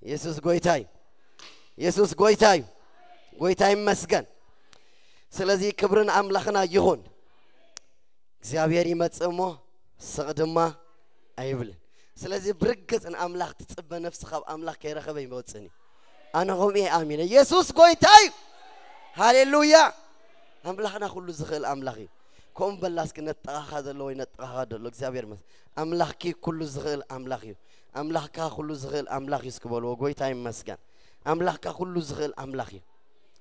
ኢየሱስ ጎይታ እዩ። ኢየሱስ ጎይታ እዩ። ጎይታ ይመስገን። ስለዚህ ክብርን ኣምላኽና ይኹን። እግዚኣብሔር ይመጽእ እሞ ስቕ ድማ ኣይብልን። ስለዚህ ብርግጽ ንኣምላኽ ትጽበ ነፍሲ ካብ ኣምላኽ ከይረኸበ ይወጽእን እዩ። ኣነ ከምኡ እየ ኣሚነ። ኢየሱስ ጎይታ እዩ። ሃሌሉያ። ኣምላኽና ኩሉ ዝኽእል ኣምላኽ እዩ። ከምኡ በላ እስኪ ነጥቓኻ ዘሎ ወይ ነጥቓኻ ዘሎ እግዚኣብሔር መስ-፣ ኣምላኽኪ ኩሉ ዝኽእል ኣምላኽ እዩ። ኣምላኽካ ኩሉ ዝኽእል ኣምላኽ እዩ እስኪ በልዎ። ጎይታ ይመስገን። ኣምላኽካ ኩሉ ዝኽእል ኣምላኽ እዩ።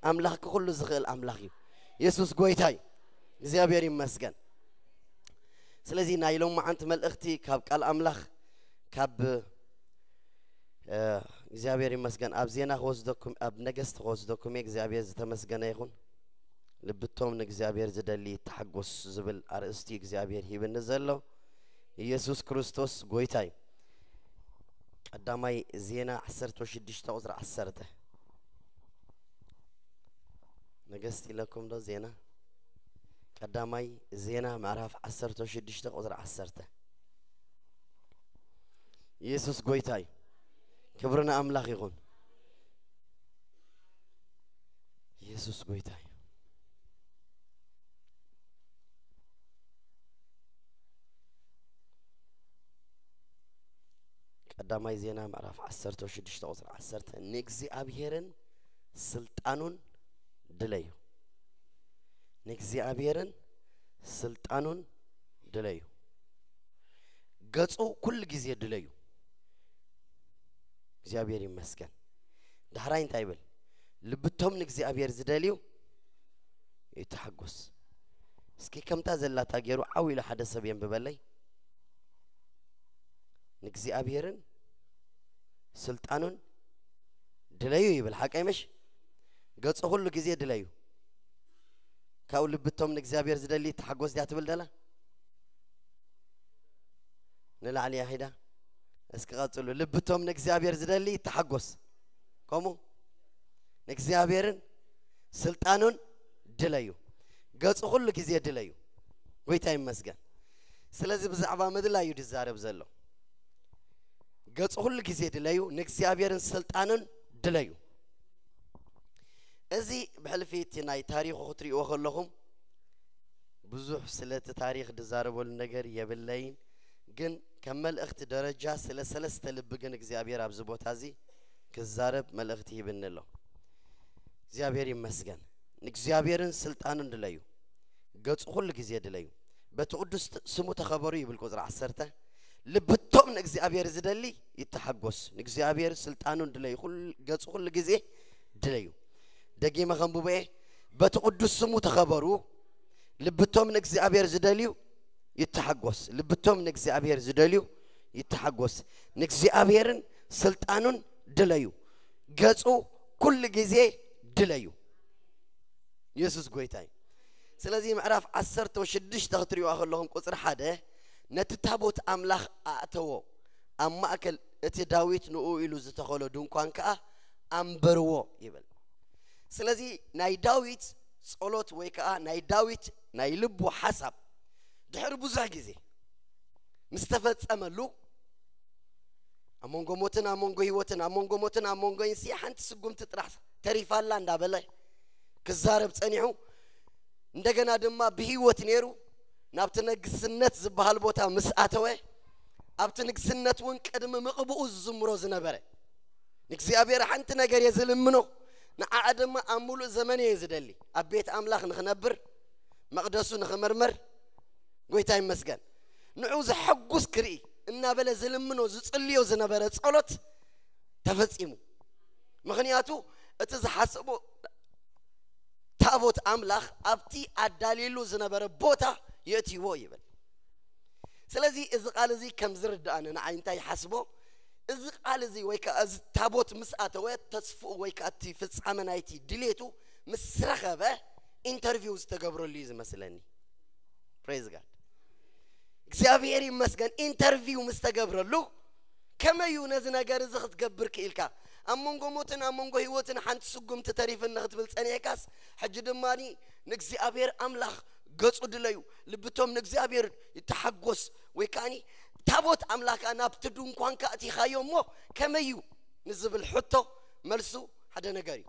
ኣምላኽኪ ኩሉ ዝኽእል ኣምላኽ እዩ። ኢየሱስ ጎይታ እዩ። እግዚኣብሔር ይመስገን። ስለዚ ናይ ሎማዓንቲ መልእኽቲ ካብ ቃል ኣምላኽ ካብ እ፣ እግዚኣብሔር ይመስገን። ኣብ ዜና ክወስደኩም፣ ኣብ ነገስት ክወስደኩም እየ። እግዚኣብሔር ዝተመስገነ ይኹን። ልብቶም ንእግዚኣብሔር ዝደሊ ተሓጎስ ዝብል ኣርእስቲ እግዚኣብሔር ሂብኒ ዘሎ። ኢየሱስ ክርስቶስ ጎይታ እዩ። ቀዳማይ ዜና ዓሰርተ ሽዱሽተ ቁጽሪ ዓሰርተ። ነገስት ኢለኩም ዶ ዜና? ቀዳማይ ዜና ምዕራፍ ዓሰርተ ሽዱሽተ ቁጽሪ ዓሰርተ። ኢየሱስ ጎይታ እዩ። ክብሪ ንኣምላኽ ይኹን። ኢየሱስ ጎይታ እዩ። ቀዳማይ ዜና ምዕራፍ ዓሰርተ ሽዱሽተ ቁጽሪ ዓሰርተ፣ ንእግዚኣብሔርን ስልጣኑን ድለዩ። ንእግዚኣብሔርን ስልጣኑን ድለዩ። ገጹ ኩሉ ግዜ ድለዩ። እግዚኣብሔር ይመስገን። ዳሕራይ እንታይ ይብል? ልብቶም ንእግዚኣብሔር ዝደልዩ ይተሓጎስ። እስኪ ከምታ ዘላታ ገይሩ ዓው ኢሉ ሓደ ሰብ የንብበለይ። ንእግዚኣብሔርን ስልጣኑን ድለዩ ይብል። ሓቀይ ምሽ? ገጹ ኩሉ ግዜ ድለዩ። ካብኡ ልብቶም ንእግዚኣብሔር ዝደሊ ተሓጎስ ድያ ትብል ደላ? ንላዕሊ ያኺዳ። እስኪ ቀጽሉ። ልብቶም ንእግዚኣብሔር ዝደሊ ተሓጎስ። ከምኡ ንእግዚኣብሔርን ስልጣኑን ድለዩ። ገጹ ኩሉ ግዜ ድለዩ። ጎይታ ይመስገን። ስለዚ ብዛዕባ ምድላይ እዩ ዝዛረብ ዘሎ። ገጹ ኩሉ ግዜ ድለዩ፣ ንእግዚኣብሔርን ስልጣኑን ድለዩ። እዚ ብሕልፊ እቲ ናይ ታሪኹ ክትሪእዎ ከለኹም ብዙሕ ስለቲ ታሪኽ ዝዛረበሉ ነገር የብለይን፣ ግን ከም መልእኽቲ ደረጃ ስለ ሰለስተ ልቢ ግን እግዚኣብሔር ኣብዚ ቦታ እዚ ክዛረብ መልእኽቲ ሂብኒ ኣሎ። እግዚኣብሔር ይመስገን። ንእግዚኣብሔርን ስልጣኑን ድለዩ፣ ገጹ ኩሉ ግዜ ድለዩ፣ በቲ ቅዱስ ስሙ ተኸበሩ ይብል ቁጽሪ ዓሰርተ። ልብቶም ንእግዚኣብሔር ዝደሊ ይተሓጎስ፣ ንእግዚኣብሔር ስልጣኑን ድለዩ፣ ኩል-፣ ገጹ ኩሉ ግዜ ድለዩ። ደጊመ ከንብቦ እየ። በቲ ቅዱስ ስሙ ተኸበሩ፣ ልብቶም ንእግዚኣብሔር ዝደልዩ ይተሓጎስ፣ ልብቶም ንእግዚኣብሔር ዝደልዩ ይተሓጎስ። ንእግዚኣብሔርን ስልጣኑን ድለዩ፣ ገጹ ኩሉ ግዜ ድለዩ። ኢየሱስ ጎይታ እዩ። ስለዚ ምዕራፍ ዓሰርተ ሽዱሽተ ክትሪእዋ ከለኹም ቁጽሪ ሓደ፣ ነቲ ታቦት ኣምላኽ ኣእተዎ፣ ኣብ ማእከል እቲ ዳዊት ንኡ ኢሉ ዝተኸሎ ድንኳን ከኣ ኣንበርዎ ይብል። ስለዚ ናይ ዳዊት ጸሎት ወይ ከኣ ናይ ዳዊት ናይ ልቡ ሓሳብ ድሕሪ ብዙሕ ግዜ ምስ ተፈጸመሉ፣ ኣብ መንጎ ሞትን ኣብ መንጎ ህይወትን፣ ኣብ መንጎ ሞትን ኣብ መንጎ ይንሲ ሓንቲ ስጉምቲ ጥራሕ ተሪፋላ እንዳበለ ክዛረብ ጸኒሑ፣ እንደገና ድማ ብህይወት ነይሩ ናብቲ ንግስነት ዝበሃል ቦታ ምስ ኣተወ፣ ኣብቲ ንግስነት እውን ቅድሚ ምቕብኡ ዝዝምሮ ዝነበረ፣ ንእግዚኣብሔር ሓንቲ ነገር እየ ዝልምኖ፣ ንዓኣ ድማ ኣብ ምሉእ ዘመን እየ ዝደሊ፣ ኣብ ቤት ኣምላኽ ንኽነብር፣ መቕደሱ ንኽምርምር፣ ጎይታ ይመስገን፣ ንዑ ዘሐጉስ ክርኢ እናበለ ዝልምኖ ዝጽልዮ ዝነበረ ጸሎት ተፈጺሙ። ምኽንያቱ እቲ ዝሓሰቦ ታቦት ኣምላኽ ኣብቲ ኣዳልየሉ ዝነበረ ቦታ የእትይዎ ይብል። ስለዚ እዚ ቃል እዚ ከም ዝርድኣኒ ንዓይ እንታይ ይሓስቦ፣ እዚ ቃል እዚ ወይ ከኣ እዚ ታቦት ምስ ኣተወ ተስፍኡ ወይ ከኣ እቲ ፍጻመ ናይቲ ድሌቱ ምስ ረኸበ ኢንተርቪው ዝተገብረሉ እዩ ዝመስለኒ። ፕሬዝ ጋድ። እግዚኣብሔር ይመስገን። ኢንተርቪው ምስ ተገብረሉ ከመይ እዩ ነዚ ነገር እዚ ክትገብር ክኢልካ? ኣብ መንጎ ሞትን ኣብ መንጎ ህይወትን ሓንቲ ስጉምቲ ተሪፍኒ ክትብል ጸኒሕካስ፣ ሕጂ ድማ ንእግዚኣብሔር ኣምላኽ ገጹ ድለዩ፣ ልብቶም ንእግዚኣብሔር ይተሓጎስ፣ ወይ ከኣኒ ታቦት ኣምላኽካ ናብቲ ድንኳንካ ኣእቲኻዮ እሞ ከመይ እዩ? ንዝብል ሕቶ መልሱ ሓደ ነገር እዩ።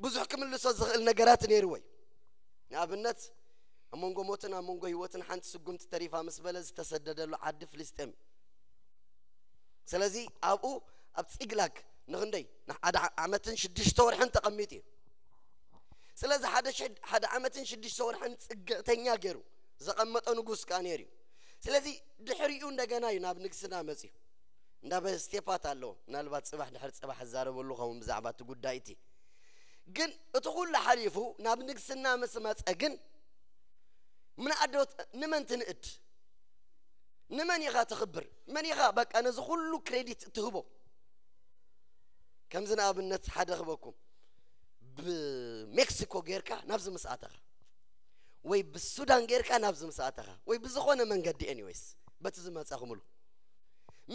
ብዙሕ ክምልሶ ዝኽእል ነገራት ነይርዎ እዩ። ንኣብነት ኣብ መንጎ ሞትን ኣብ መንጎ ህይወትን ሓንቲ ስጉምቲ ተሪፋ ምስ በለ ዝተሰደደሉ ዓዲ ፍልስጤም እዩ። ስለዚ ኣብኡ ኣብ ፂግላግ ንኽንደይ ንሓደ ዓመትን ሽዱሽተ ወርሕን ተቐሚጡ እዩ። ስለዚ ሓደ ሽድ- ሓደ ዓመትን ሽዱሽተ ወርሕን ፅግዕተኛ ገይሩ ዘቐመጦ ንጉስ ከኣ ነይሩ እዩ። ስለዚ ድሕሪኡ እንደገና እዩ ናብ ንግስና መፅዩ። እንዳበ ስቴፓት ኣለዎ። ምናልባት ፅባሕ ድሕሪ ፅባሕ እዛረበሉ ኸውን ብዛዕባ እቲ ጉዳይ እቲ። ግን እቲ ኩሉ ሓሊፉ ናብ ንግስና ምስ መፀ ግን ምንኣዶት ንመን ትንእድ? ንመን ኢኻ ትኽብር? መን ኢኻ በቃ ነዚ ኩሉ ክሬዲት እትህቦ? ከምዚ ንኣብነት ሓደ ክበኩም፣ ብሜክሲኮ ጌርካ ናብዚ ምስ ኣተኻ ወይ ብሱዳን ጌርካ ናብዚ ምስ ኣተኻ ወይ ብዝኾነ መንገዲ ኤኒዌይስ በቲ ዝመጻኹምሉ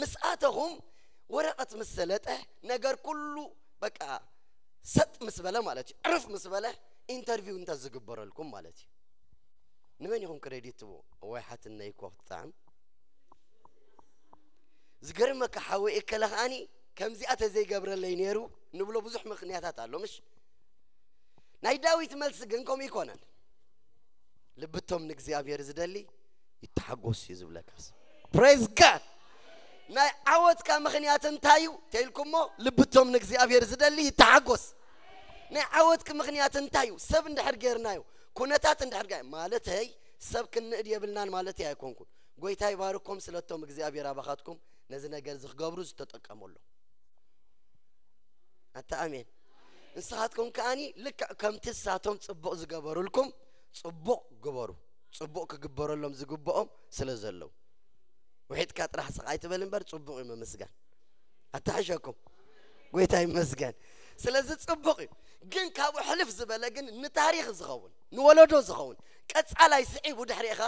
ምስ ኣተኹም ወረቐት ምስ ሰለጠ ነገር ኩሉ በቃ ሰጥ ምስ በለ ማለት እዩ። ዕርፍ ምስ በለ ኢንተርቪው እንተ ዝግበረልኩም ማለት እዩ። ንመን ኢኹም ክሬዲት ትቡ? ወይ ሓትነይ እኮ ክትጣዕም ዝገርመካ ሓወይ እከለ ከኣኒ ከምዚኣ ተዘይገብረለይ ነይሩ ንብሎ ብዙሕ ምኽንያታት ኣሎ። ምሽ ናይ ዳዊት መልሲ ግን ከምኡ ይኮነን። ልብቶም ንእግዚኣብሔር ዝደሊ ይተሓጎስ እዩ ዝብለካስ። ፕሬዝ ጋድ። ናይ ዓወትካ ምኽንያት እንታይ እዩ ተይልኩሞ፣ ልብቶም ንእግዚኣብሔር ዝደሊ ይተሓጎስ። ናይ ዓወትክ ምኽንያት እንታይ እዩ? ሰብ እንድሕር ጌርናዮ፣ ኩነታት እንድሕር ጋ ማለተይ ሰብ ክንእድ የብልናን ማለተይ ኣይኮንኩን። ጎይታ ይባርኮም ስለቶም እግዚኣብሔር ኣባኻትኩም ነዚ ነገር ዝክገብሩ ዝተጠቀመሎም። ኣታ ኣሜን። ንስኻትኩም ከኣኒ ልክዕ ከምቲ እሳቶም ጽቡቕ ዝገበሩልኩም ጽቡቕ ግበሩ። ጽቡቕ ክግበረሎም ዝግብኦም ስለ ዘለዉ። ውሒጥካ ጥራሕ ስቕ ኣይትበል እምበር ጽቡቕ እዩ ምምስጋን። ኣታሕሸኩም። ጎይታ ይመስገን። ስለዚ ጽቡቕ እዩ። ግን ካብኡ ሕልፍ ዝበለ ግን ንታሪኽ ዝኸውን፣ ንወለዶ ዝኸውን፣ ቀጻላይ ስዒቡ ድሕሪኻ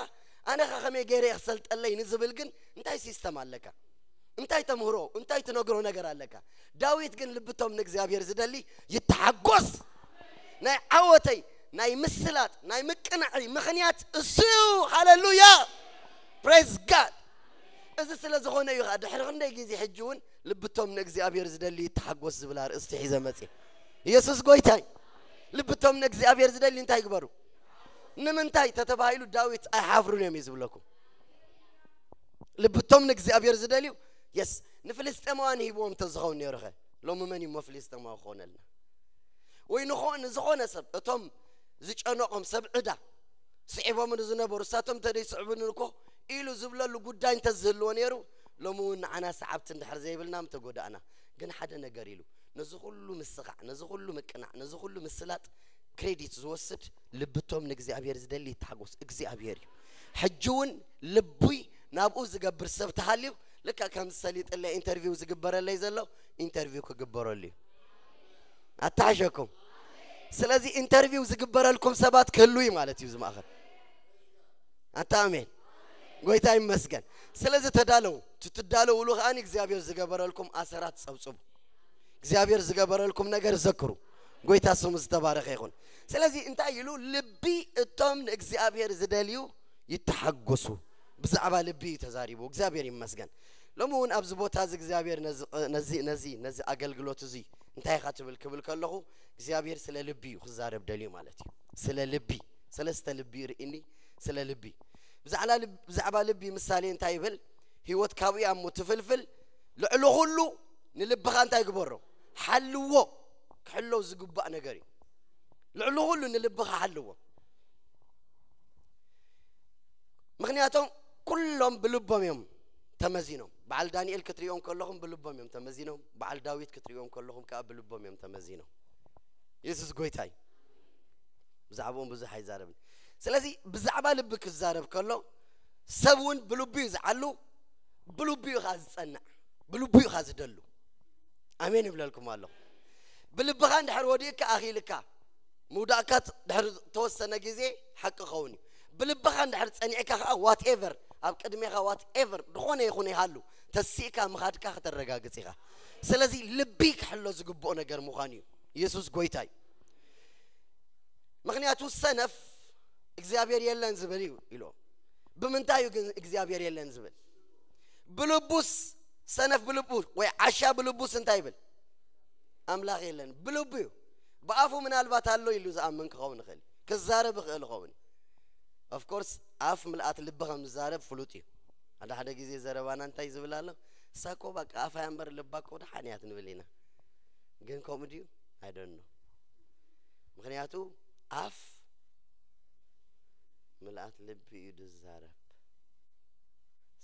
ኣነኻ ከመይ ገይረ እየ ክሰልጠለይ ንዝብል ግን እንታይ ሲስተም ኣለካ? እንታይ ተምህሮ፣ እንታይ ትነግሮ ነገር ኣለካ? ዳዊት ግን ልብቶም ንእግዚኣብሔር ዝደሊ ይተሓጎስ። ናይ ዓወተይ፣ ናይ ምስላጥ፣ ናይ ምቅናዕይ ምኽንያት እሱ እዩ። ሃሌሉያ! ፕሬዝ ጋድ! እዚ ስለ ዝኾነ እዩ ኸዓ ድሕሪ ክንደይ ግዜ ሕጂ እውን ልብቶም ንእግዚኣብሔር ዝደሊ ይተሓጎስ ዝብል ኣርእስቲ ሒዘ መፅእ። ኢየሱስ ጎይታይ። ልብቶም ንእግዚኣብሔር ዝደሊ እንታይ ይግበሩ? ንምንታይ ተተባሂሉ ዳዊት ኣይሓፍሩን እዮም እዩ ዝብለኩም። ልብቶም ንእግዚኣብሔር ዝደልዩ የስ ንፍልስጤማውያን ሂብዎም እንተዝኸውን ነይሩ ኸ ሎሚ መን እዩሞ ፍልስጤማዊ ክኾነልና? ወይ ንኾ- ንዝኾነ ሰብ እቶም ዝጨነቖም ሰብ ዕዳ ስዒቦም ዝነበሩ እሳቶም እንተደይስዕቡኒ እኮ ኢሉ ዝብለሉ ጉዳይ እንተዝህልዎ ነይሩ ሎሚ እውን ንዓና ሰዓብቲ እንድሕር ዘይብልና ምተጎዳእና። ግን ሓደ ነገር ኢሉ ነዚ ኩሉ ምስኻዕ፣ ነዚ ኩሉ ምቅናዕ፣ ነዚ ኩሉ ምስላጥ ክሬዲት ዝወስድ ልብቶም ንእግዚኣብሔር ዝደሊ ይተሓጎስ እግዚኣብሔር እዩ። ሕጂ እውን ልቡይ ናብኡ ዝገብር ሰብ ተሃልዩ ልካ ከም ዝሰሊጥለ ኢንተርቪው ዝግበረለይ ዘሎ ኢንተርቪው ክግበረሉ እዩ። ኣታሓሸኩም። ስለዚ ኢንተርቪው ዝግበረልኩም ሰባት ክህሉ እዩ ማለት እዩ ዝማእኸል። ኣታ ኣሜን። ጎይታ ይመስገን። ስለዚ ተዳለው። ትትዳለውሉ ከኣኒ እግዚኣብሔር ዝገበረልኩም ኣሰራት ጸብጽቡ። እግዚኣብሔር ዝገበረልኩም ነገር ዘክሩ። ጎይታ ስሙ ዝተባረኸ ይኹን። ስለዚ እንታይ ኢሉ ልቢ እቶም ንእግዚኣብሔር ዝደልዩ ይተሓጎሱ። ብዛዕባ ልቢ እዩ ተዛሪቡ። እግዚኣብሔር ይመስገን። ሎሚ እውን ኣብዚ ቦታ እዚ እግዚኣብሔር ነዚ ነዚ ነዚ ነዚ ኣገልግሎት እዚ እንታይ ኢኻ ትብል ክብል ከለኹ እግዚኣብሔር ስለ ልቢ እዩ ክዛረብ ደልዩ ማለት እዩ። ስለ ልቢ ሰለስተ ልቢ ርእኒ ስለ ልቢ ብዛዕባ ልቢ ምሳሌ እንታይ ይብል? ህይወት ካብኡ እያ እሞ ትፍልፍል። ልዕሊ ኩሉ ንልብኻ እንታይ ግበሮ? ሓልዎ። ክሕለው ዝግባእ ነገር እዩ። ልዕሊ ኩሉ ንልብኻ ሓልዎ። ምክንያቶም ኩሎም ብልቦም እዮም ተመዚኖም። በዓል ዳንኤል ክትሪኦም ከለኹም ብልቦም እዮም ተመዚኖም። በዓል ዳዊት ክትሪኦም ከለኹም ከዓ ብልቦም እዮም ተመዚኖም። የሱስ ጎይታይ። ብዛዕባኦም ብዙሕ ኣይዛረብን። ስለዚ ብዛዕባ ልቢ ክዛረብ ከሎ ሰብ እውን ብልቡ እዩ ዝዓሉ፣ ብልቡ እዩ ከዓ ዝፀንዕ፣ ብልቡ እዩ ከዓ ዝደሉ። ኣሜን ይብለልኩም ኣለኹ። ብልብኻ እንድሕር ወዲእካ ኣኺልካ ምውዳእካ ድሕሪ ተወሰነ ግዜ ሓቂ ኸውን እዩ። ብልብኻ እንድሕር ፀኒዕካ ከዓ ዋትኤቨር ኣብ ቅድሜኻ ዋትኤቨር ዝኾነ ይኹን ይሃሉ ተሲእካ ምኻድካ ከተረጋግፅ ኢኻ። ስለዚ ልቢ ክሕሎ ዝግብኦ ነገር ምዃኑ እዩ። ኢየሱስ ጎይታ እዩ። ምክንያቱ ሰነፍ እግዚኣብሔር የለን ዝብል እዩ ኢሉ። ብምንታይ እዩ ግን እግዚኣብሔር የለን ዝብል? ብልቡስ ሰነፍ ብልቡ ወይ ዓሻ ብልቡስ እንታይ ይብል? ኣምላኽ የለን። ብልቡ እዩ። ብኣፉ ምናልባት ኣሎ ኢሉ ዝኣምን ክኸውን ይኽእል፣ ክዛረብ ይኽእል ይኸውን። Of course ኣፍ ምልኣት ልቢ ከም ዝዛረብ ፍሉጥ እዩ። ሓደ ሓደ ግዜ ዘረባና እንታይ ዝብል ኣሎ? እሳ እኮ በቃ ኣፋ እያ እምበር ልባ እኮ ደሓን እያ ትንብል ኢና። ግን ከምኡ ድዩ? I don't know። ምኽንያቱ ኣፍ ምልኣት ልቢ እዩ ዝዛረብ።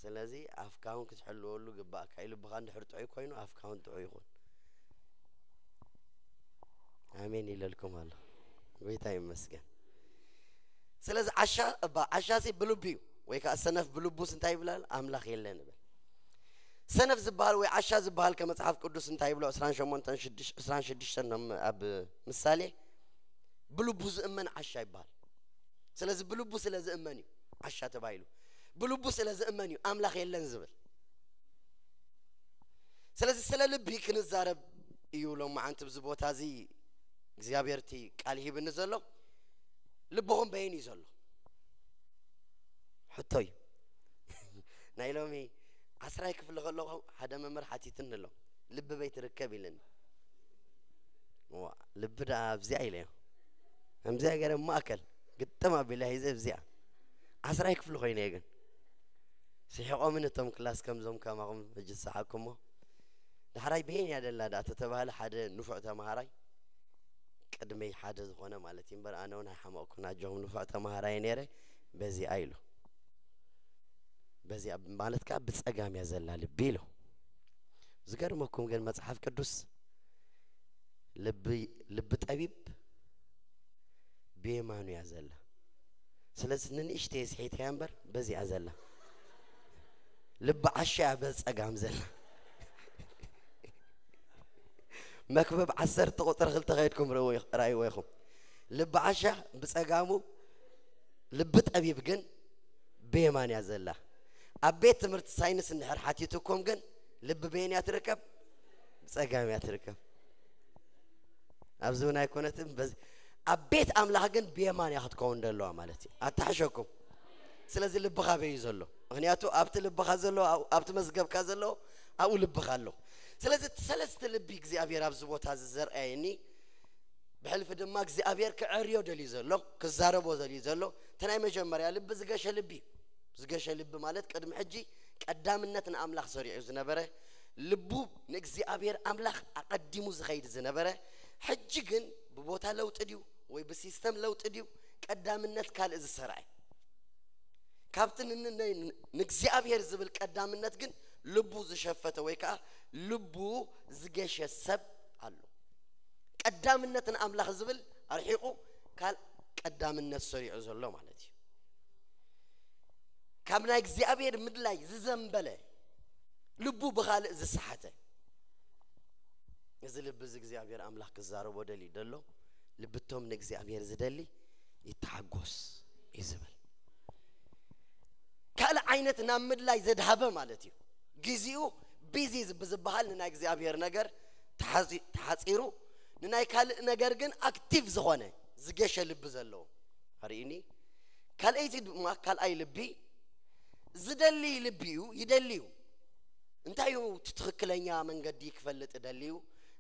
ስለዚ ኣፍካ እውን ክትሕልወሉ ግባእካ እዩ። ልብኻ እንድሕር ጥዑይ ኮይኑ ኣፍካ እውን ጥዑይ ይኹን። ኣሜን ኢለልኩም ኣሎ። ጎይታ ይመስገን። ስለዚ ዓሻ እባ ዓሻ ሲ ብልቡ እዩ፣ ወይ ከዓ ሰነፍ ብልቡስ እንታይ ይብላል? ኣምላኽ የለን ይብል። ሰነፍ ዝበሃል ወይ ዓሻ ዝበሃል ከመጽሓፍ ቅዱስ እንታይ ይብሎ? ዕስራን ሸሞንተን ሽዱሽተ፣ ዕስራን ሽዱሽተን ኣብ ምሳሌ ብልቡ ዝእመን ዓሻ ይበሃል። ስለዚ ብልቡ ስለ ዝእመን እዩ ዓሻ ተባሂሉ። ብልቡ ስለ ዝእመን እዩ ኣምላኽ የለን ዝብል። ስለዚ ስለ ልቢ ክንዛረብ እዩ ሎማዓንቲ ኣብዚ ቦታ እዚ እግዚኣብሔር እቲ ቃል ሂብኒ ዘሎ። ልብኹም በየን እዩ ዘሎ? ሕቶ እዩ። ናይ ሎሚ ዓስራይ ክፍሊ ከለኹ ሓደ መምህር ሓቲትኒ ኣሎ፣ ልቢ በይ ትርከብ ኢለኒ። ዋ፣ ልቢ ደኣ ኣብዚኣ ኢለዮ። ከምዚኣ ገይረ ማእከል ግጥም ኣቢለ ሒዘ ኣብዚኣ። ዓስራይ ክፍሊ ኮይነ እየ ግን። ስሒቖምን እቶም ክላስ ከምዞም ከማኹም ሕጂ ዝሰሓቅኩሞ። ዳሕራይ በየን እያ ደላ ደኣ ተተባህለ ሓደ ንፉዕ ተማሃራይ ቅድመይ ሓደ ዝኾነ ማለት እዩ እምበር ኣነ እውን ኣይሓመቕኩን ኣጆኹም ንፉዕ ተማሃራይ ነይረ። በዚኣ ኢሉ በዚኣ ማለት ከዓ ብፀጋም እያ ዘላ ልቢ ኢሉ። ዝገርመኩም ግን መፅሓፍ ቅዱስ ልቢ ልቢ ጠቢብ ብየማኑ እያ ዘላ። ስለዚ ንንእሽተይ ስሒተያ እምበር በዚኣ ዘላ። ልቢ ዓሻ እያ በፀጋም ዘላ። መክብብ ዓሰርተ ቁፅሪ ክልተ ከይድኩም ርኣይዎ ኢኹም። ልቢ ዓሻ ብፀጋሙ፣ ልቢ ጠቢብ ግን ብየማን እያ ዘላ። ኣብ ቤት ትምህርቲ ሳይንስ እንድሕር ሓቲትኩም ግን ልቢ በየን እያ ትርከብ? ብፀጋም እያ ትርከብ። ኣብዚ እውን ኣይኮነትን። በዚ ኣብ ቤት ኣምላኽ ግን ብየማን እያ ክትከውን ዘለዋ ማለት እዩ። ኣታሕሸኩም። ስለዚ ልብኻ በዩ ዘሎ? ምኽንያቱ ኣብቲ ልብኻ ዘሎ፣ ኣብ- ኣብቲ መዝገብካ ዘሎ ኣብኡ ልብኻ ኣሎ። ስለዚ እቲ ሰለስተ ልቢ እግዚኣብሔር ኣብዚ ቦታ እዚ ዘርኣየኒ ብሕልፊ ድማ እግዚኣብሔር ክዕርዮ ደልዩ ዘሎ፣ ክዛረቦ ደልዩ ዘሎ እቲ ናይ መጀመርያ ልቢ ዝገሸ ልቢ እዩ። ዝገሸ ልቢ ማለት ቅድሚ ሕጂ ቀዳምነት ንኣምላኽ ሰሪዑ ዝነበረ፣ ልቡ ንእግዚኣብሔር ኣምላኽ ኣቐዲሙ ዝኸይድ ዝነበረ፣ ሕጂ ግን ብቦታ ለውጢ ድዩ ወይ ብሲስተም ለውጢ ድዩ ቀዳምነት ካልእ ዝሰርዐ? ካብቲ ን- ን- ን- ንእግዚኣብሔር ዝብል ቀዳምነት ግን ልቡ ዝሸፈተ ወይ ከዓ ልቡ ዝገሸ ሰብ ኣሎ። ቀዳምነት ንኣምላኽ ዝብል ኣርሒቑ ካልእ ቀዳምነት ሰሪዑ ዘሎ ማለት እዩ። ካብ ናይ እግዚኣብሔር ምድላይ ዝዘንበለ፣ ልቡ ብኻልእ ዝሰሓተ፣ እዚ ልቢ እዚ እግዚኣብሔር ኣምላኽ ክዛረቦ ደልዩ ደሎ። ልብቶም ንእግዚኣብሔር ዝደሊ ይተሓጎስ እዩ ዝብል። ካልእ ዓይነት ናብ ምድላይ ዘድሃበ ማለት እዩ። ግዜኡ ቢዚ ብዝበሃል ንናይ እግዚኣብሔር ነገር ተሓጺ- ተሓጺሩ፣ ንናይ ካልእ ነገር ግን ኣክቲቭ ዝኾነ ዝገሸ ልቢ ዘለዎ ኣርእዩኒ። ካልኣይቲ ድማ ካልኣይ ልቢ ዝደሊ ልቢ እዩ። ይደሊ እዩ። እንታይ እዩ እቲ ትኽክለኛ መንገዲ ክፈልጥ ደልዩ?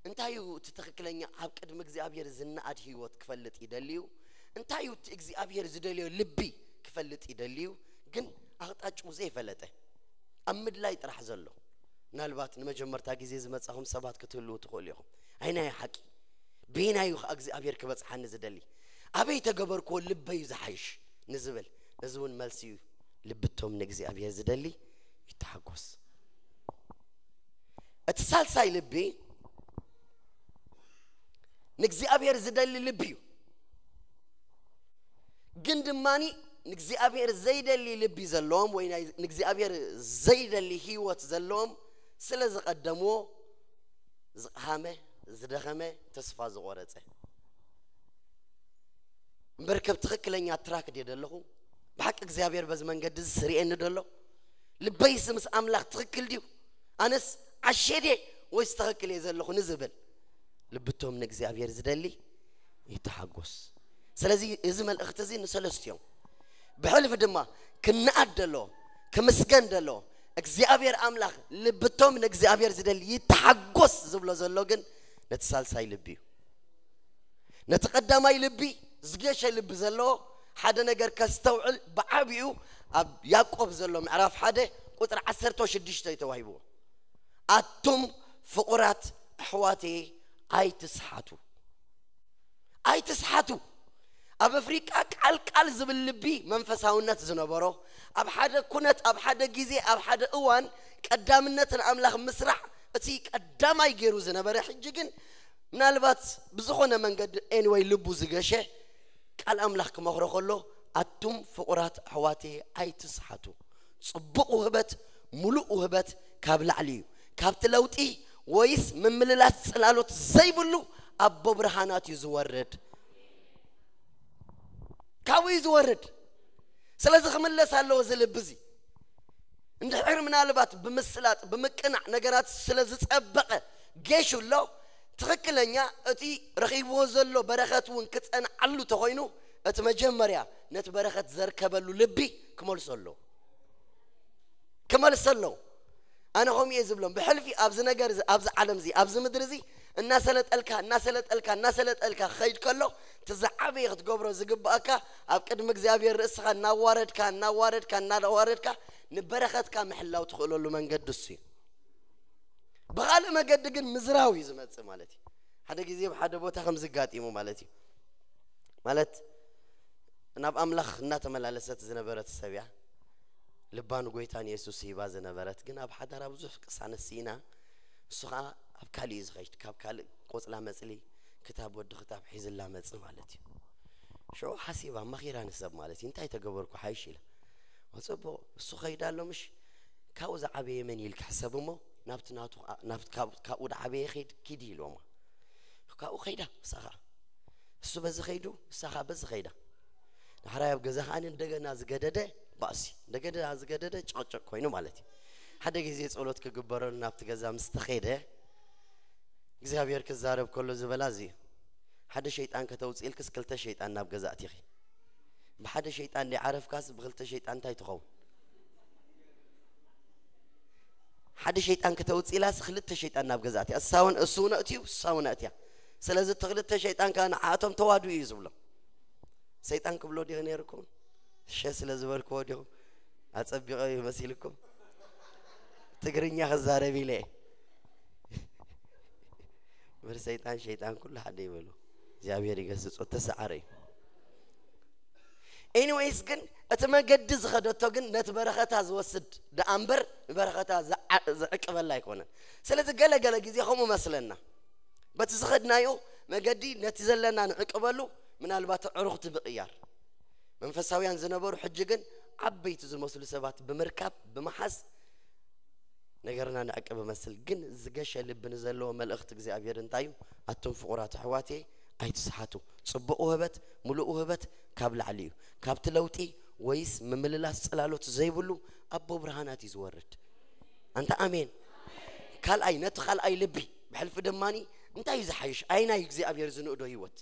እንታይ እዩ እቲ ትኽክለኛ ኣብ ቅድሚ እግዚኣብሔር ዝነኣድ ህይወት ክፈልጥ ይደልዩ? እንታይ እዩ እቲ እግዚኣብሔር ዝደልዮ ልቢ ክፈልጥ ይደልዩ? ግን ኣቕጣጭኡ ዘይፈለጠ ኣብ ምድላይ ጥራሕ ዘሎ። ምናልባት ንመጀመርታ ግዜ ዝመጻኹም ሰባት ክትህልዉ ትኽእሉ ኢኹም። ኣይናይ ሓቂ በየናዩ ከዓ እግዚኣብሔር ክበጽሓኒ ዝደሊ? ኣበይ ተገበርክዎ ልበዩ ዝሓይሽ ንዝብል፣ እዚ እውን መልሲ እዩ። ልብቶም ንእግዚኣብሔር ዝደሊ ይተሓጎስ። እቲ ሳልሳይ ልቢ ንእግዚኣብሔር ዝደሊ ልቢ እዩ። ግን ድማኒ ንእግዚኣብሔር ዘይደሊ ልቢ ዘለዎም ወይ ናይ- ንእግዚኣብሔር ዘይደሊ ህይወት ዘለዎም ስለ ዝቐደምዎ ዝቕሃመ፣ ዝደኸመ፣ ተስፋ ዝቖረጸ። እምበር ከብ ትኽክለኛ ትራክ ድየ ደለኹ? ብሓቂ እግዚኣብሔር በዚ መንገዲ እዚ ስርኤኒ ደሎ? ልበይስ ምስ ኣምላኽ ትኽክል ድዩ? ኣነስ ዓሼ ድየ ወይስ ትኽክል እየ ዘለኹ ንዝብል ልብቶም ንእግዚኣብሔር ዝደሊ ይተሓጎስ። ስለዚ እዚ መልእኽቲ እዚ ንሰለስቲኦም ብሕልፊ ድማ ክነኣድ ደሎ፣ ክምስገን ደሎ፣ እግዚኣብሔር ኣምላኽ ልብቶም ንእግዚኣብሔር ዝደሊ ይተሓጎስ ዝብሎ ዘሎ ግን ነቲ ሳልሳይ ልቢ እዩ። ነቲ ቀዳማይ ልቢ ዝገሸ ልቢ ዘለዎ ሓደ ነገር ከስተውዕል ብዓቢኡ ኣብ ያዕቆብ ዘሎ ምዕራፍ ሓደ ቁፅሪ ዓሰርተ ሽዱሽተ እዩ ተዋሂብዎ። ኣቱም ፍቑራት ኣሕዋቴ ኣይትስሓቱ። ኣይትስሓቱ። ኣብ ኣፍሪቃ ቃልቃል ዝብል ልቢ መንፈሳውነት ዝነበሮ፣ ኣብ ሓደ ኩነት፣ ኣብ ሓደ ግዜ፣ ኣብ ሓደ እዋን ቀዳምነትን ኣምላኽ ምስራሕ እቲ ቀዳማይ ገይሩ ዝነበረ፣ ሕጂ ግን ምናልባት ብዝኾነ መንገዲ ኤንወይ ልቡ ዝገሸ ቃል ኣምላኽ ክመኽሮ ከሎ ኣቱም ፍቑራት ኣሕዋቴ ኣይትስሓቱ። ጽቡቕ ውህበት፣ ሙሉእ ውህበት ካብ ላዕሊ እዩ። ካብቲ ለውጢ ወይስ ምምልላስ ጽላሎት ዘይብሉ ኣቦ ብርሃናት እዩ ዝወርድ። ካብኡ እዩ ዝወርድ። ስለዚ ክምለስ ኣለዎ እዚ ልቢ እዚ። እንድሕር ምናልባት ብምስላጥ ብምቅናዕ ነገራት ስለ ዝጸበቐ ጌሹ ኣሎ፣ ትኽክለኛ እቲ ረኺብዎ ዘሎ በረኸት እውን ክጸንዓሉ ተኾይኑ እቲ መጀመርያ ነቲ በረኸት ዘርከበሉ ልቢ ክመልሶ ኣለዎ። ክመልሶ ኣለዎ። ኣነ ከምኡ እየ ዝብሎም። ብሕልፊ ኣብዚ ነገር እዚ፣ ኣብዚ ዓለም እዚ፣ ኣብዚ ምድሪ እዚ እናሰለጠልካ እናሰለጠልካ እናሰለጠልካ ክኸይድ ከሎ እቲ ዝዓበየ ክትገብሮ ዝግባኣካ ኣብ ቅድሚ እግዚኣብሔር ርእስኻ እናዋረድካ እናዋረድካ እናዋረድካ ንበረኸትካ ምሕላው ትኽእለሉ መንገዲ እሱ እዩ። ብኻልእ መገዲ ግን ምዝራው እዩ ዝመጽእ ማለት እዩ። ሓደ ግዜ ብሓደ ቦታ ከም ዝጋጢሙ ማለት እዩ። ማለት ናብ ኣምላኽ እናተመላለሰት ዝነበረት ሰብ እያ። ልባ ንጎይታ ንየሱስ ሂባ ዝነበረት ግን ኣብ ሓዳራ ብዙሕ ቅሳነት ስኢና፣ እሱ ኸዓ ኣብ ካልእ እዩ ዝኸይድ። ካብ ካልእ ቆጽላ መጽሊ ክታብ ወዲ ክታብ ሒዝላ መጽእ ማለት እዩ። ሽዑ ሓሲባ መኺራ ንሰብ ማለት እዩ። እንታይ ተገበርኩ ሓይሽ ኢላ። ጽቡቕ እሱ ኸይዳ ኣሎ ምሽ ካብኡ ዝዓበየ መን ኢልካ ሕሰብ እሞ ናብቲ ናቱ ናብቲ ካብ- ካብኡ ዝዓበየ ኸይድ ኪዲ ኢልዎማ። ካብኡ ኸይዳ እሳ ኸዓ እሱ በዚ ኸይዱ እሳ ኸዓ በዚ ኸይዳ። ዳሕራይ ኣብ ገዛ ኸዓ እንደገና ዝገደደ ባእሲ እንደገና ዝገደደ ጭቕጭቕ ኮይኑ ማለት እዩ። ሓደ ግዜ ጸሎት ክግበረሉ ናብቲ ገዛ ምስ ተኸይደ እግዚኣብሔር ክዛረብ ከሎ ዝበላ እዚ እዩ። ሓደ ሸይጣን ከተውፅኢልክስ ክልተ ሸይጣን ናብ ገዛ ኣቲኺ። ብሓደ ሸይጣን ደይ ዓረፍካስ ብክልተ ሸይጣን እንታይ ትኸውን? ሓደ ሸይጣን ከተውፅኢላስ ክልተ ሸይጣን ናብ ገዛ ኣትያ። እሳ እውን እሱ እውን ኣእትዩ እሳ እውን ኣእትያ። ስለዚ እቲ ክልተ ሸይጣን ከዓ ንዓኣቶም ተዋዱ እዩ ዝብሎ። ሰይጣን ክብሎ ዲኹ ነይርኩም? ሸ ስለ ዝበልክዎ ዲኹም ኣጸቢቐ እዩ መሲልኩም? ትግርኛ ክዛረብ ኢለ እየ። ምር ሰይጣን ሸይጣን ኩሉ ሓደ ይበሉ። እግዚኣብሔር ይገስጾ ተሰዓረ እዩ። ኤኒዌይስ ግን እቲ መገዲ ዝኸደቶ ግን ነቲ በረኸታ ዝወስድ ደኣ እምበር ንበረኸታ ዝዓ- ዝዕቅበላ ኣይኮነን። ስለዚ ገለ ገለ ግዜ ከምኡ መስለና በቲ ዝኸድናዮ መገዲ ነቲ ዘለና ንዕቅበሉ ምናልባት ኣዕሩኽቲ ምቕያር። መንፈሳውያን ዝነበሩ ሕጂ ግን ዓበይቲ ዝመስሉ ሰባት ብምርካብ ብምሓዝ ነገርና ንዕቅብ እመስል። ግን ዝገሸ ልቢ ንዘለዎ መልእኽቲ እግዚኣብሔር እንታይ እዩ? ኣቱም ፍቑራት ኣሕዋቴ ኣይትስሓቱ። ጽቡቕ ውህበት፣ ምሉእ ውህበት ካብ ላዕሊ እዩ። ካብቲ ለውጢ ወይስ ምምልላስ ጽላሎት ዘይብሉ ኣቦ ብርሃናት እዩ ዝወርድ። ኣንታ ኣሜን። ካልኣይ ነቲ ካልኣይ ልቢ ብሕልፊ ደማኒ እንታይ እዩ ዝሓይሽ? ኣይ ናይ እግዚኣብሔር ዝንእዶ ህይወት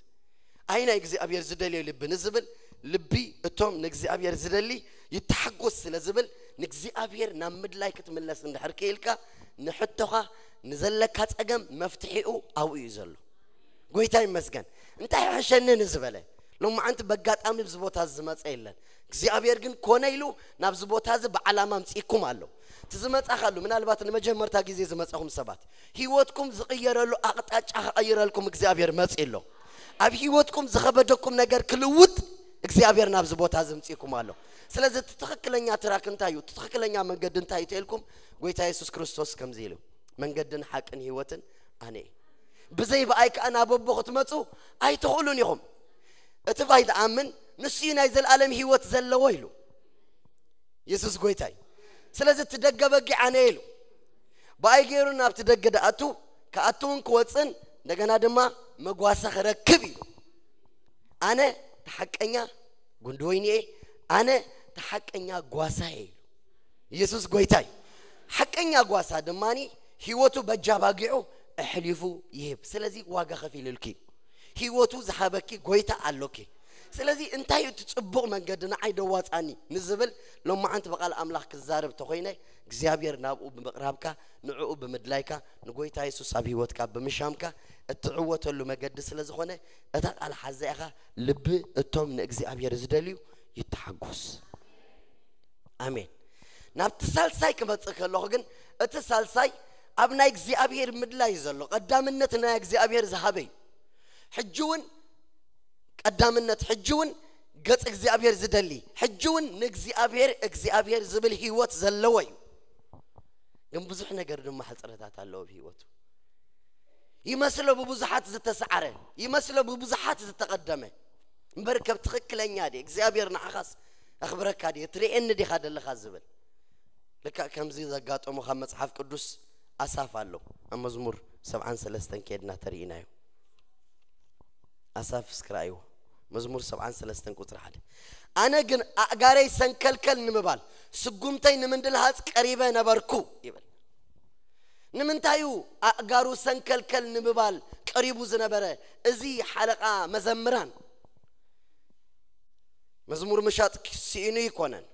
ኣይ ናይ እግዚኣብሔር ዝደልዮ ልቢ ንዝብል ልቢ እቶም ንእግዚኣብሔር ዝደሊ ይተሓጎስ ስለ ዝብል ንእግዚኣብሔር ናብ ምድላይ ክትምለስ እንድሕር ክኢልካ ንሕቶኻ ንዘለካ ጸገም መፍትሒኡ ኣብኡ እዩ ዘሎ። ጎይታ ይመስገን። እንታይ ሕሸኒ ንዝበለ ሎማዓንቲ በጋጣሚ ብዚ ቦታ እዚ ዝመፀ የለን። እግዚኣብሔር ግን ኮነ ኢሉ ናብዚ ቦታ እዚ ብዓላማ ምፅእኩም ኣሎ። እቲ ዝመፃኻሉ ምናልባት ንመጀመርታ ግዜ ዝመፀኹም ሰባት ህይወትኩም ዝቕየረሉ ኣቕጣጫ ክቐይረልኩም እግዚኣብሔር መፂ ኣሎ። ኣብ ህይወትኩም ዝኸበደኩም ነገር ክልውጥ እግዚኣብሔር ናብዚ ቦታ እዚ ምፅእኩም ኣሎ። ስለዚ እቲ ትኽክለኛ ትራክ እንታይ እዩ? እቲ ትኽክለኛ መንገዲ እንታይ እዩ ተልኩም? ጎይታ የሱስ ክርስቶስ ከምዚ ኢሉ መንገድን ሓቅን ህይወትን ኣነ እየ። ብዘይ ብኣይ ከኣ ናብ ኣቦ ክትመጹ ኣይትኽእሉን ኢኹም። እቲ ባይ ዝኣምን ንሱ እዩ ናይ ዘለኣለም ህይወት ዘለዎ ኢሉ የሱስ ጎይታይ። ስለዚ እቲ ደገ በጊዕ ኣነ ኢሉ ብኣይ ገይሩ ናብቲ ደገ ደኣቱ ክኣትውን ክወፅን እንደገና ድማ መጓሰ ክረክብ ኢሉ ኣነ ተሓቀኛ ጉንዲ ወይኒ እየ። ኣነ ተሓቀኛ ጓሳ እየ ኢሉ የሱስ ጎይታይ። ሓቀኛ ጓሳ ድማ ህይወቱ በጃ ባጊዑ ኣሕሊፉ ይህብ። ስለዚ ዋጋ ከፊልልኪ ህይወቱ ዝሃበኪ ጎይታ ኣሎኪ። ስለዚ እንታይ እዩ እቲ ጽቡቕ መንገዲ ንዓይ ደዋጻኒ ንዝብል ሎማዓንቲ ብቓል ኣምላኽ ክዛረብ ተኾይነ እግዚኣብሔር ናብኡ ብምቕራብካ ንዕኡ ብምድላይካ ንጎይታ የሱስ ኣብ ህይወትካ ብምሻምካ እትዕወተሉ መገዲ ስለ ዝኾነ እታ ቃል ሓዛ ኢኻ። ልቢ እቶም ንእግዚኣብሔር ዝደልዩ ይተሓጎስ። ኣሜን። ናብቲ ሳልሳይ ክመጽእ ከለኹ ግን እቲ ሳልሳይ ኣብ ናይ እግዚኣብሔር ምድላይ ዘሎ ቀዳምነት ናይ እግዚኣብሔር ዝሃበ እዩ። ሕጂ እውን ቀዳምነት ሕጂ እውን ገጽ እግዚኣብሔር ዝደሊ ሕጂ እውን ንእግዚኣብሔር እግዚኣብሔር ዝብል ህይወት ዘለዎ እዩ። ግን ብዙሕ ነገር ድማ ሕፅረታት ኣለዎ ኣብ ህይወቱ። ይመስሎ ብብዙሓት ዝተሰዓረ፣ ይመስሎ ብብዙሓት ዝተቐደመ። እምበር ከብ ትኽክለኛ ድየ እግዚኣብሔር ንዓኻስ ኣኽብረካ ድየ ትርእየኒ ዲኻ ደለኻ ዝብል። ልክዕ ከምዚ ዘጋጠሞ ካብ መጽሓፍ ቅዱስ ኣሳፍ ኣሎ። ኣብ መዝሙር ሰብዓን ሰለስተን ከድና ተርእናዮ። ኣሳፍ እስክራእይዎ። መዝሙር ሰብዓን ሰለስተን ቁፅሪ ሓደ። ኣነ ግን ኣእጋረይ ሰንከልከል ንምባል ስጉምተይ ንምንድልሃፅ ቀሪበ ነበርኩ ይብል። ንምንታይ እዩ ኣእጋሩ ሰንከልከል ንምባል ቀሪቡ ዝነበረ? እዚ ሓለቓ መዘምራን መዝሙር ምሻጥ ስኢኑ ይኮነን።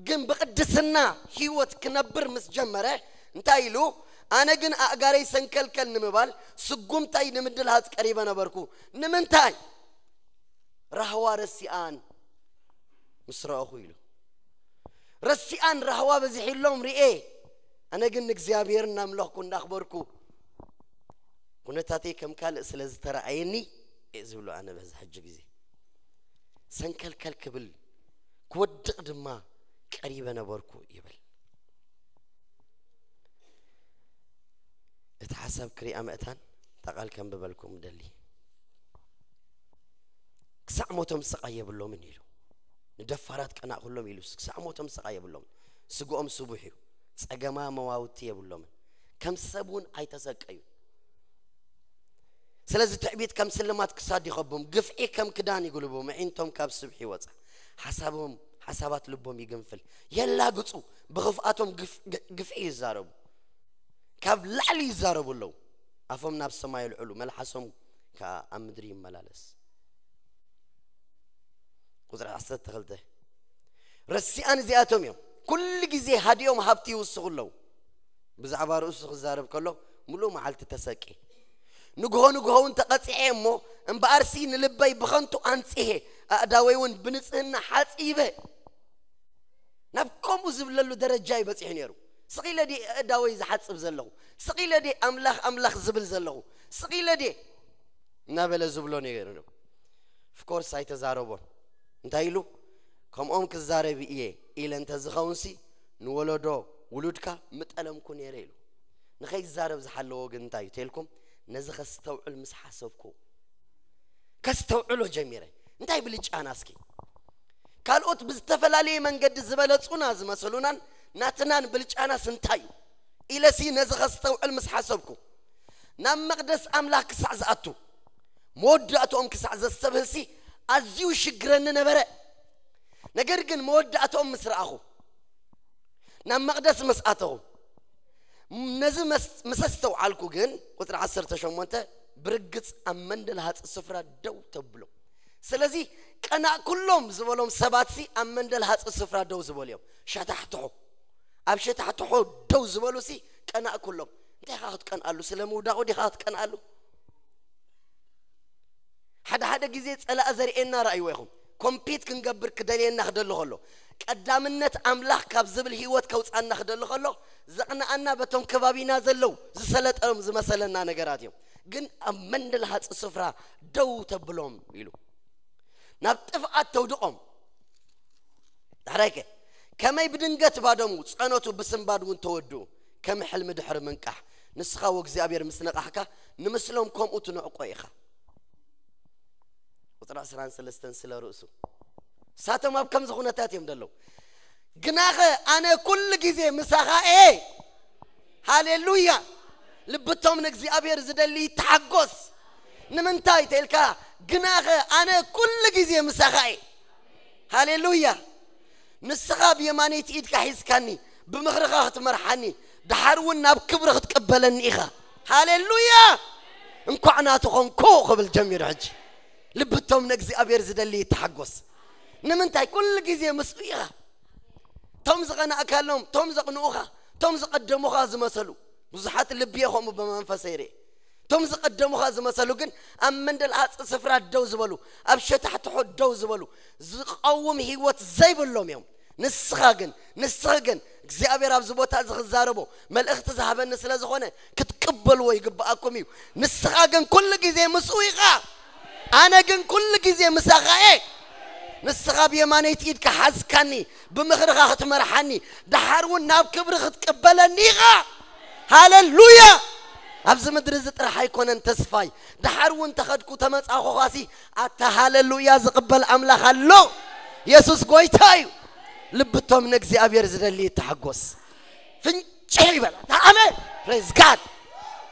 ግን ብቅድስና ህይወት ክነብር ምስ ጀመረ እንታይ ኢሉ? ኣነ ግን ኣእጋረይ ሰንከልከል ንምባል ስጉምታይ ንምድልሃፅ ቀሪበ ነበርኩ። ንምንታይ? ራህዋ ረሲኣን ምስ ረእኹ ኢሉ። ረሲኣን ራህዋ በዚሒሎም ርኤ። ኣነ ግን ንእግዚኣብሔር እናምለኽኩ እንዳኽበርኩ ኩነታተይ ከም ካልእ ስለ ዝተረኣየኒ እየ ዝብሎ። ኣነ በዚ ሕጂ ግዜ ሰንከልከል ክብል ክወድቕ ድማ ቀሪበ ነበርኩ ይብል። እቲ ሓሳብ ክሪኣ ምእታን እታ ቃል ከንብበልኩም ደሊ። ክሳዕ ሞቶም ስቓይ የብሎምን ኢሉ። ንደፋራት ቀናእ ኩሎም ኢሉ ክሳዕ ሞቶም ስቓይ የብሎምን። ስግኦም ስቡሕ እዩ። ጸገማ መዋውቲ የብሎምን። ከም ሰብ እውን ኣይተሰቀዩ። ስለዚ ትዕቢት ከም ስልማት ክሳድ ይኸቦም፣ ግፍዒ ከም ክዳን ይጉልቦም፣ ኣዒንቶም ካብ ስብሒ ይወጻ። ሓሳቦም ሓሳባት ልቦም ይግንፍል፣ የላግጹ፣ ብኽፍኣቶም ግፍ- ግ- ግፍዒ ይዛረቡ፣ ካብ ላዕሊ ይዛረቡ ኣለዉ። ኣፎም ናብ ሰማይ የልዕሉ፣ መልሓሶም ከዓ ኣብ ምድሪ ይመላለስ። ቁፅሪ ዓሰርተ ክልተ። ረሲኣን እዚኣቶም እዮም። ኩሉ ግዜ ሃዲኦም ሃብቲ ይውስኹ ኣለዉ። ብዛዕባ ርእሱ ክዛረብ ከሎ ምሉእ መዓልቲ ተሰቂ። ንግሆ ንግሆ እውን ተቐጺዐ እሞ እምበኣርሲ ንልበይ ብኸንቱ ኣንጺሄ፣ ኣእዳወይ እውን ብንጽህና ሓጺበ። ናብ ከምኡ ዝብለሉ ደረጃ እዩ በጺሑ ነይሩ። ስቕ ኢለ ድየ ኣእዳወይ ዝሓጽብ ዘለኹ? ስቕ ኢለ ድየ ኣምላኽ ኣምላኽ ዝብል ዘለኹ? ስቕ ኢለ ድየ እናበለ ዝብሎ ነይሩ። ኦፍኮርስ ኣይተዛረቦን። እንታይ ኢሉ? ከምኦም ክዛረብ እየ ኢለ እንተዝኸውንሲ ንወለዶ ውሉድካ ምጠለምኩ ነይረ ኢሉ። ንኸይዛረብ ዝሓለዎ ግን እንታይ እዩ ተልኩም? ነዚ ከስተውዕል ምስ ሓሰብኩ ከስተውዕሎ ጀሚረ። እንታይ ብልጫና እስኪ? ካልኦት ብዝተፈላለየ መንገዲ ዝበለጹና ዝመሰሉናን ናትናን ብልጫናስ እንታይ እዩ ኢለሲ ነዚ ከስተውዕል ምስ ሓሰብኩ ናብ መቕደስ ኣምላኽ ክሳዕ ዝኣቱ መወዳእትኦም ክሳዕ ዘስተብህልሲ ኣዝዩ ይሽግረኒ ነበረ። ነገር ግን መወዳእትኦም ምስ ረኣኹ ናብ መቕደስ ምስ ኣተኹ ነዚ መስ- ምስ ኣስተውዓልኩ ግን ቁፅሪ ዓሰርተ ሸሞንተ ብርግፅ ኣብ መንደል ሃፅ ስፍራ ደው ተብሎ። ስለዚ ቀናእ ኩሎም ዝበሎም ሰባትሲ ኣብ መንደል ሃፅ ስፍራ ደው ዝበሉ እዮም። ሸታሕትሑ ኣብ ሸታሕትሑ ደው ዝበሉሲ ቀናእ ኩሎም። እንታይ ኢኻ ክትቀንኣሉ? ስለ ምውዳቑ ዲኻ ክትቀንኣሉ? ሓደ ሓደ ግዜ ጸላእ ዘርእየና ራእይዎ ኢኹም። ኮምፒት ክንገብር ክደልየና ክደሊ ከሎ ቀዳምነት ኣምላኽ ካብ ዝብል ህይወት ከውፃና ክደሊ ከሎ ዘቕንኣና በቶም ከባቢና ዘለዉ ዝሰለጠም ዝመሰለና ነገራት እዮም። ግን ኣብ መንደል ሃፅ ስፍራ ደው ተብሎም ኢሉ ናብ ጥፍኣት ተውድቖም። ዳሕራይከ ከመይ ብድንገት ባደሙ ጸነቱ ብስንባድ እውን ተወድኡ ከም ሕልሚ ድሕሪ ምንቃሕ ንስኻ ወእግዚኣብሔር ምስ ነቓሕካ ንምስሎም ከምኡ ትንዕቆ ኢኻ። ቁፅሪ ዕስራን ሰለስተን ስለ ርእሱ ሳቶም ኣብ ከምዚ ኩነታት እዮም ደለዉ። ግናኸ ኣነ ኩሉ ግዜ ምሳኻ እየ። ሃሌሉያ። ልብቶም ንእግዚኣብሔር ዝደሊ ይተሓጎስ። ንምንታይ ተልካ? ግናኸ ኣነ ኩሉ ግዜ ምሳኻ እየ። ሃሌሉያ። ንስኻ ብየማነይቲ ኢድካ ሒዝካኒ ብምኽርኻ ክትመርሓኒ ድሓር እውን ናብ ክብሪ ክትቅበለኒ ኢኻ። ሃሌሉያ። እንኳዕ ናቱ ኾንኩ ክብል ጀሚሩ ሕጂ ልቢ እቶም ንእግዚኣብሔር ዝደሊ ይተሓጎስ። ንምንታይ? ኩሉ ግዜ ምስኡ ኢኻ። ቶም ዝቐናእካሎም፣ ቶም ዘቕንኡኻ፣ ቶም ዝቐደሙኻ ዝመሰሉ፣ ብዙሓት ልቢ እየ ከምኡ ብመንፈሰ ይርኢ። ቶም ዝቐደሙኻ ዝመሰሉ ግን ኣብ መንደልኣጽ ስፍራ ደው ዝበሉ፣ ኣብ ሸታሕትሖ ደው ዝበሉ፣ ዝቐውም ህይወት ዘይብሎም እዮም። ንስኻ ግን፣ ንስኺ ግን እግዚኣብሔር ኣብዚ ቦታ እዚ ክዛረቦ መልእኽቲ ዝሃበኒ ስለ ዝኾነ ክትቅበልዎ ይግብኣኩም እዩ። ንስኻ ግን ኩሉ ግዜ ምስኡ ኢኻ። ኣነ ግን ኩሉ ግዜ ምሳኻ እየ። ንስኻ ብየማነይቲ ኢድካ ሓዝካኒ፣ ብምኽርኻ ክትመርሓኒ፣ ደሓር እውን ናብ ክብሪ ክትቅበለኒ ኢኻ። ሃሌሉያ! ኣብዚ ምድሪ እዚ ጥራሕ ኣይኮነን ተስፋይ፣ ደሓር እውን ተኸድኩ ተመጻኹኻሲ፣ ኣታ ሃሌሉያ ዝቕበል ኣምላኽ ኣሎ። የሱስ ጎይታ እዩ። ልብቶም ንእግዚኣብሔር ዝደሊ ይተሓጎስ። ፍንጭሕ ይበል። ኣሜን። ፕሬዝ ጋድ።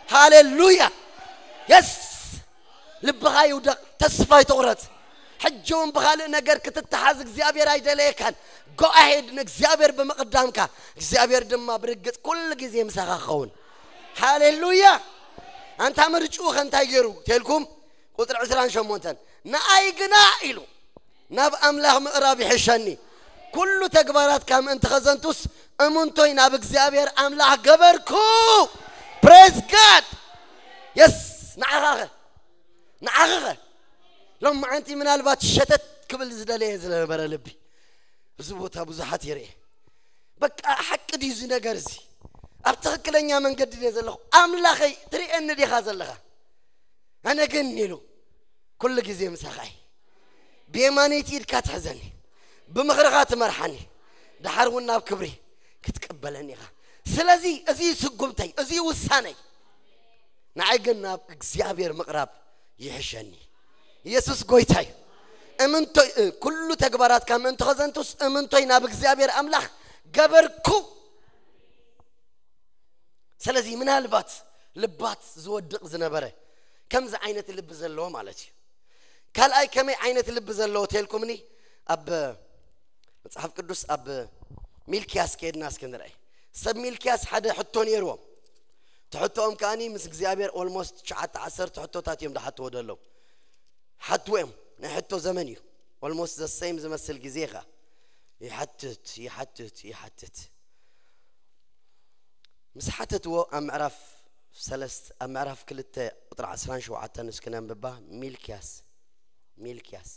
ሃሌሉያ። የስ። ልብኻ ይውደቕ፣ ተስፋ ይትቑረጽ። ሕጂ እውን ብኻልእ ነገር ክትተሓዝ እግዚኣብሔር ኣይደለየካን። ጎ ኣሄድ ንእግዚኣብሔር ብምቕዳምካ፣ እግዚኣብሔር ድማ ብርግጽ ኩሉ ግዜ ምሳኻ ክኸውን። ሃሌሉያ። ኣንታ ምርጭኡ ከ እንታይ ገይሩ? ተልኩም ቁጥሪ ዕስራን ሸሞንተን፣ ንኣይ ግና ኢሉ ናብ ኣምላኽ ምቕራብ ይሕሸኒ። ኩሉ ተግባራት ካብ ምእንቲ ኸዘንቱስ እምንቶይ ናብ እግዚኣብሔር ኣምላኽ ገበርኩ። ፕሬዝ ጋድ። የስ። ንዓኻኸ? ንዓኽኸ? ሎም መዓንቲ ምናልባት ሸተት ክብል ዝደለየ ዝነበረ ልቢ፣ እዚ ቦታ ብዙሓት ይርኤ። በቃ ሓቂ ድዩ እዚ ነገር እዚ? ኣብ ትኽክለኛ መንገዲ ድየ ዘለኹ? ኣምላኸይ ትርእየኒ ዲኻ ዘለኻ? ኣነ ግን ኢሉ ኩሉ ግዜ ምሳኻ እየ። ብየማነይቲ ኢድካ ትሕዘኒ፣ ብምኽርኻ ትመርሓኒ፣ ደሓር እውን ናብ ክብሪ ክትቅበለኒ ኢኻ። ስለዚ እዚ እዩ ስጉምተይ፣ እዚ እዩ ውሳነይ። ንዓይ ግን ናብ እግዚኣብሔር ምቕራብ ይሕሸኒ። ኢየሱስ ጎይታ እዩ። እምንቶይ፣ እ፣ ኩሉ ተግባራት ካብ ምእንቲ ኸዘንቱስ እምንቶይ ናብ እግዚኣብሔር ኣምላኽ ገበርኩ። ስለዚ ምናልባት ልባት ዝወድቕ ዝነበረ ከምዚ ዓይነት ልቢ ዘለዎ ማለት እዩ። ካልኣይ ከመይ ዓይነት ልቢ ዘለዎ ተልኩምኒ? ኣብ መጽሓፍ ቅዱስ ኣብ ሚልክያስ ከይድና እስኪ ንርኣይ። ሰብ ሚልክያስ ሓደ ሕቶ ነይርዎም። እቲ ሕቶኦም ከኣኒ ምስ እግዚኣብሔር ኦልሞስት ትሽዓተ ዓሰርተ ሕቶታት እዮም ዝሓትዎ ዘለዉ። ሓትዎ እዮም። ናይ ሕቶ ዘመን እዩ። ኦልሞስት ዘ ሴም ዝመስል ግዜ ኸ ይሓትት፣ ይሓትት፣ ይሓትት። ምስ ሓተትዎ ኣብ ምዕራፍ ሰለስተ፣ ኣብ ምዕራፍ ክልተ ቁጥሪ ዓስራን ሸውዓተን እስኪ ነንብባ። ሚልክያስ፣ ሚልክያስ።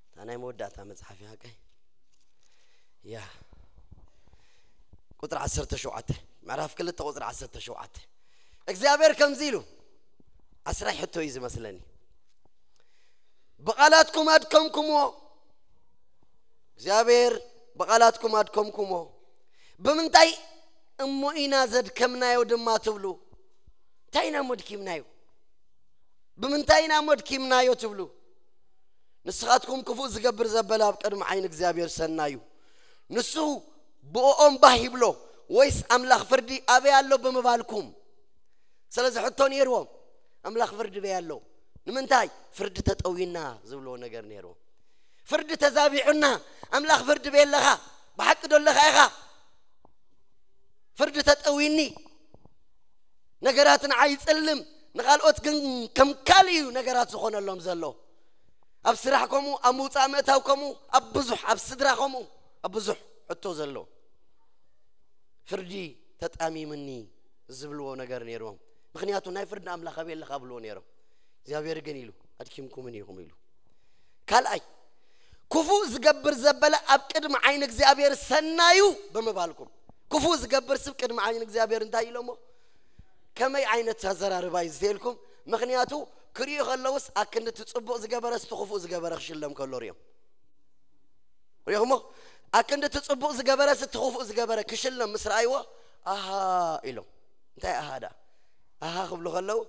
እታ ናይ መወዳእታ መጽሓፍ እያ፣ ሓቀይ? ያ። ቁጥሪ ዓሰርተ ሸውዓተ፣ ምዕራፍ ክልተ ቁጥሪ ዓሰርተ ሸውዓተ። እግዚኣብሔር ከምዚ ኢሉ፣ ዓስራይ ሕቶ እዩ ዝመስለኒ። ብቓላትኩም ኣድከምኩምዎ። እግዚኣብሔር ብቓላትኩም ኣድከምኩምዎ። ብምንታይ እሞ ኢና ዘድከምናዮ ድማ ትብሉ? እንታይ ኢና እሞ ኣድኪምናዮ? ብምንታይ ኢና እሞ ኣድኪምናዮ ትብሉ? ንስኻትኩም ክፉእ ዝገብር ዘበለ ኣብ ቅድሚ ዓይኒ እግዚኣብሔር ሰናዩ። ንሱ ብእኦም ባህ ይብሎ፣ ወይስ ኣምላኽ ፍርዲ ኣበይ ኣሎ ብምባልኩም? ስለዚ ሕቶ ነይርዎም፣ ኣምላኽ ፍርዲ በይ ኣሎ? ንምንታይ? ፍርዲ ተጠዊና ዝብልዎ ነገር ነይርዎም። ፍርዲ ተዛቢዑና፣ ኣምላኽ ፍርዲ በይ ኣለኻ? ብሓቂ ዶ ኣለኻ ኢኻ? ፍርዲ ተጠዊኒ፣ ነገራት ንዓይ ይጽልም፣ ንኻልኦት ግን ከም ካልእ እዩ ነገራት ዝኾነሎም ዘሎ። ኣብ ስራሕ ከምኡ፣ ኣብ ምውጻእ ምእታው ከምኡ፣ ኣብ ብዙሕ፣ ኣብ ስድራ ከምኡ፣ ኣብ ብዙሕ ሕቶ ዘሎ። ፍርዲ ተጣሚምኒ ዝብልዎ ነገር ነይርዎም። ምኽንያቱ ናይ ፍርዲ ኣምላኽ ኣበይ ኣለኻ ብልዎ ነይሮም። እግዚኣብሔር ግን ኢሉ፣ ኣድኪምኩምኒ ኢኹም ኢሉ። ካልኣይ፣ ክፉእ ዝገብር ዘበለ ኣብ ቅድሚ ዓይኒ እግዚኣብሔር ሰናዩ ብምባልኩም። ክፉእ ዝገብር ስብ ቅድሚ ዓይኒ እግዚኣብሔር እንታይ ኢሎሞ? ከመይ ዓይነት ኣዘራርባ እዩ ዝተልኩም? ምኽንያቱ ክርእዩ ከለውስ ኣክንዲ እቲ ጽቡቕ ዝገበረ ስቲ ክፉእ ዝገበረ ክሽለም ከሎ ሪኦም። ሪኹሞ? ኣክንዲ እቲ ጽቡቕ ዝገበረ ስቲ ክፉእ ዝገበረ ክሽለም ምስ ረኣይዎ፣ ኣሃ ኢሎም። እንታይ ኣሃ ደኣ? ኣሃ ክብሉ ከለዉ፣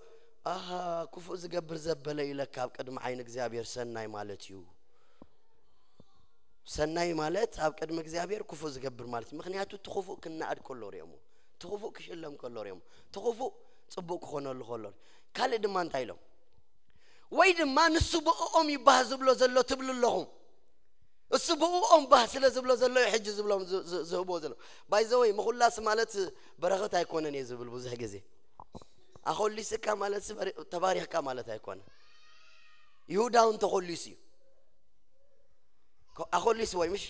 ኣሃ ክፉእ ዝገብር ዘበለ ኢለካ ኣብ ቅድሚ ዓይኒ እግዚኣብሔር ሰናይ ማለት እዩ። ሰናይ ማለት ኣብ ቅድሚ እግዚኣብሔር ክፉእ ዝገብር ማለት እዩ። ምኽንያቱ እቲ ክፉእ ክነኣድ ከሎ ሪኦሞ፣ እቲ ክፉእ ክሽለም ከሎ ሪኦሞ፣ እቲ ክፉእ ጽቡቕ ክኾነሉ ከሎ። ካልእ ድማ እንታይ ኢሎም? ወይ ድማ ንሱ ብእኦም ይባህ ዝብሎ ዘሎ ትብሉ ኣለኹም። እሱ ብእኦም ባህ ስለ ዝብሎ ዘሎ እዩ ሕጂ ዝብሎም ዝ-፣ ዝ-፣ ዝህብዎ ዘሎ። ባይ ዘ ወይ ምኹላስ ማለት በረኸት ኣይኮነን እየ ዝብል ብዙሕ ግዜ። ኣኾሊስካ ማለት ሲ በሪ-፣ ተባሪኽካ ማለት ኣይኮነን። ይሁዳ እውን ተኾሊሱ እዩ። ኮ- ኣኾሊስዎ እዩ፣ ምሽ?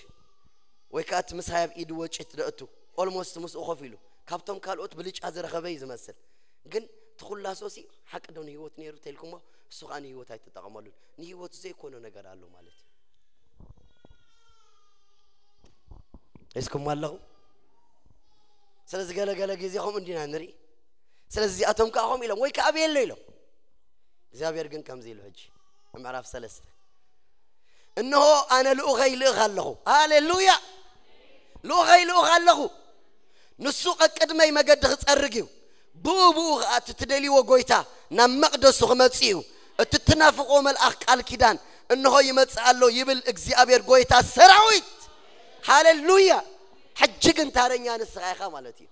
ወይ ከዓ እቲ ምሳይ ኣብ ኢዱ ወጭት ደእቱ፣ ኦልሞስት ምስኡ ኮፍ ኢሉ፣ ካብቶም ካልኦት ብልጫ ዝረኸበ እዩ ዝመስል። ግን ትኹላሶ ሲ ሓቂ ዶ ንህይወት ነይሩ ተልኩሞ፣ እሱ ከዓ ንህይወት ኣይተጠቐመሉን። ንህይወቱ ዘይኮኖ ነገር ኣሎ ማለት እዩ። ሒዝኩም ኣለኹ። ስለዚ ገለገለ ግዜ ከምኡ እንዲና ንርኢ። ስለዚ እዚኣቶም ከዓ ከምኡ ኢሎም ወይ ከዓ ኣበይ ኣሎ ኢሎም። እግዚኣብሔር ግን ከምዚ ኢሉ ሕጂ ኣብ ምዕራፍ ሰለስተ፣ እንሆ ኣነ ልኡኸይ ልእኽ ኣለኹ። ሃሌሉያ! ልኡኸይ ልእኽ ኣለኹ። ንሱ ቀቅድመይ መገዲ ክጸርግ እዩ። ብኡ ብኡ ኸኣ እቲ ትደልይዎ ጎይታ ናብ መቕደሱ ክመጽእ እዩ። እቲ ትናፍቆ መልኣኽ ቃል ኪዳን እንሆ ይመጽእ ኣሎ ይብል እግዚኣብሔር ጎይታ ሰራዊት። ሃሌሉያ! ሕጂ ግን ታረኛ ንስኻ ኢኻ ማለት እዩ።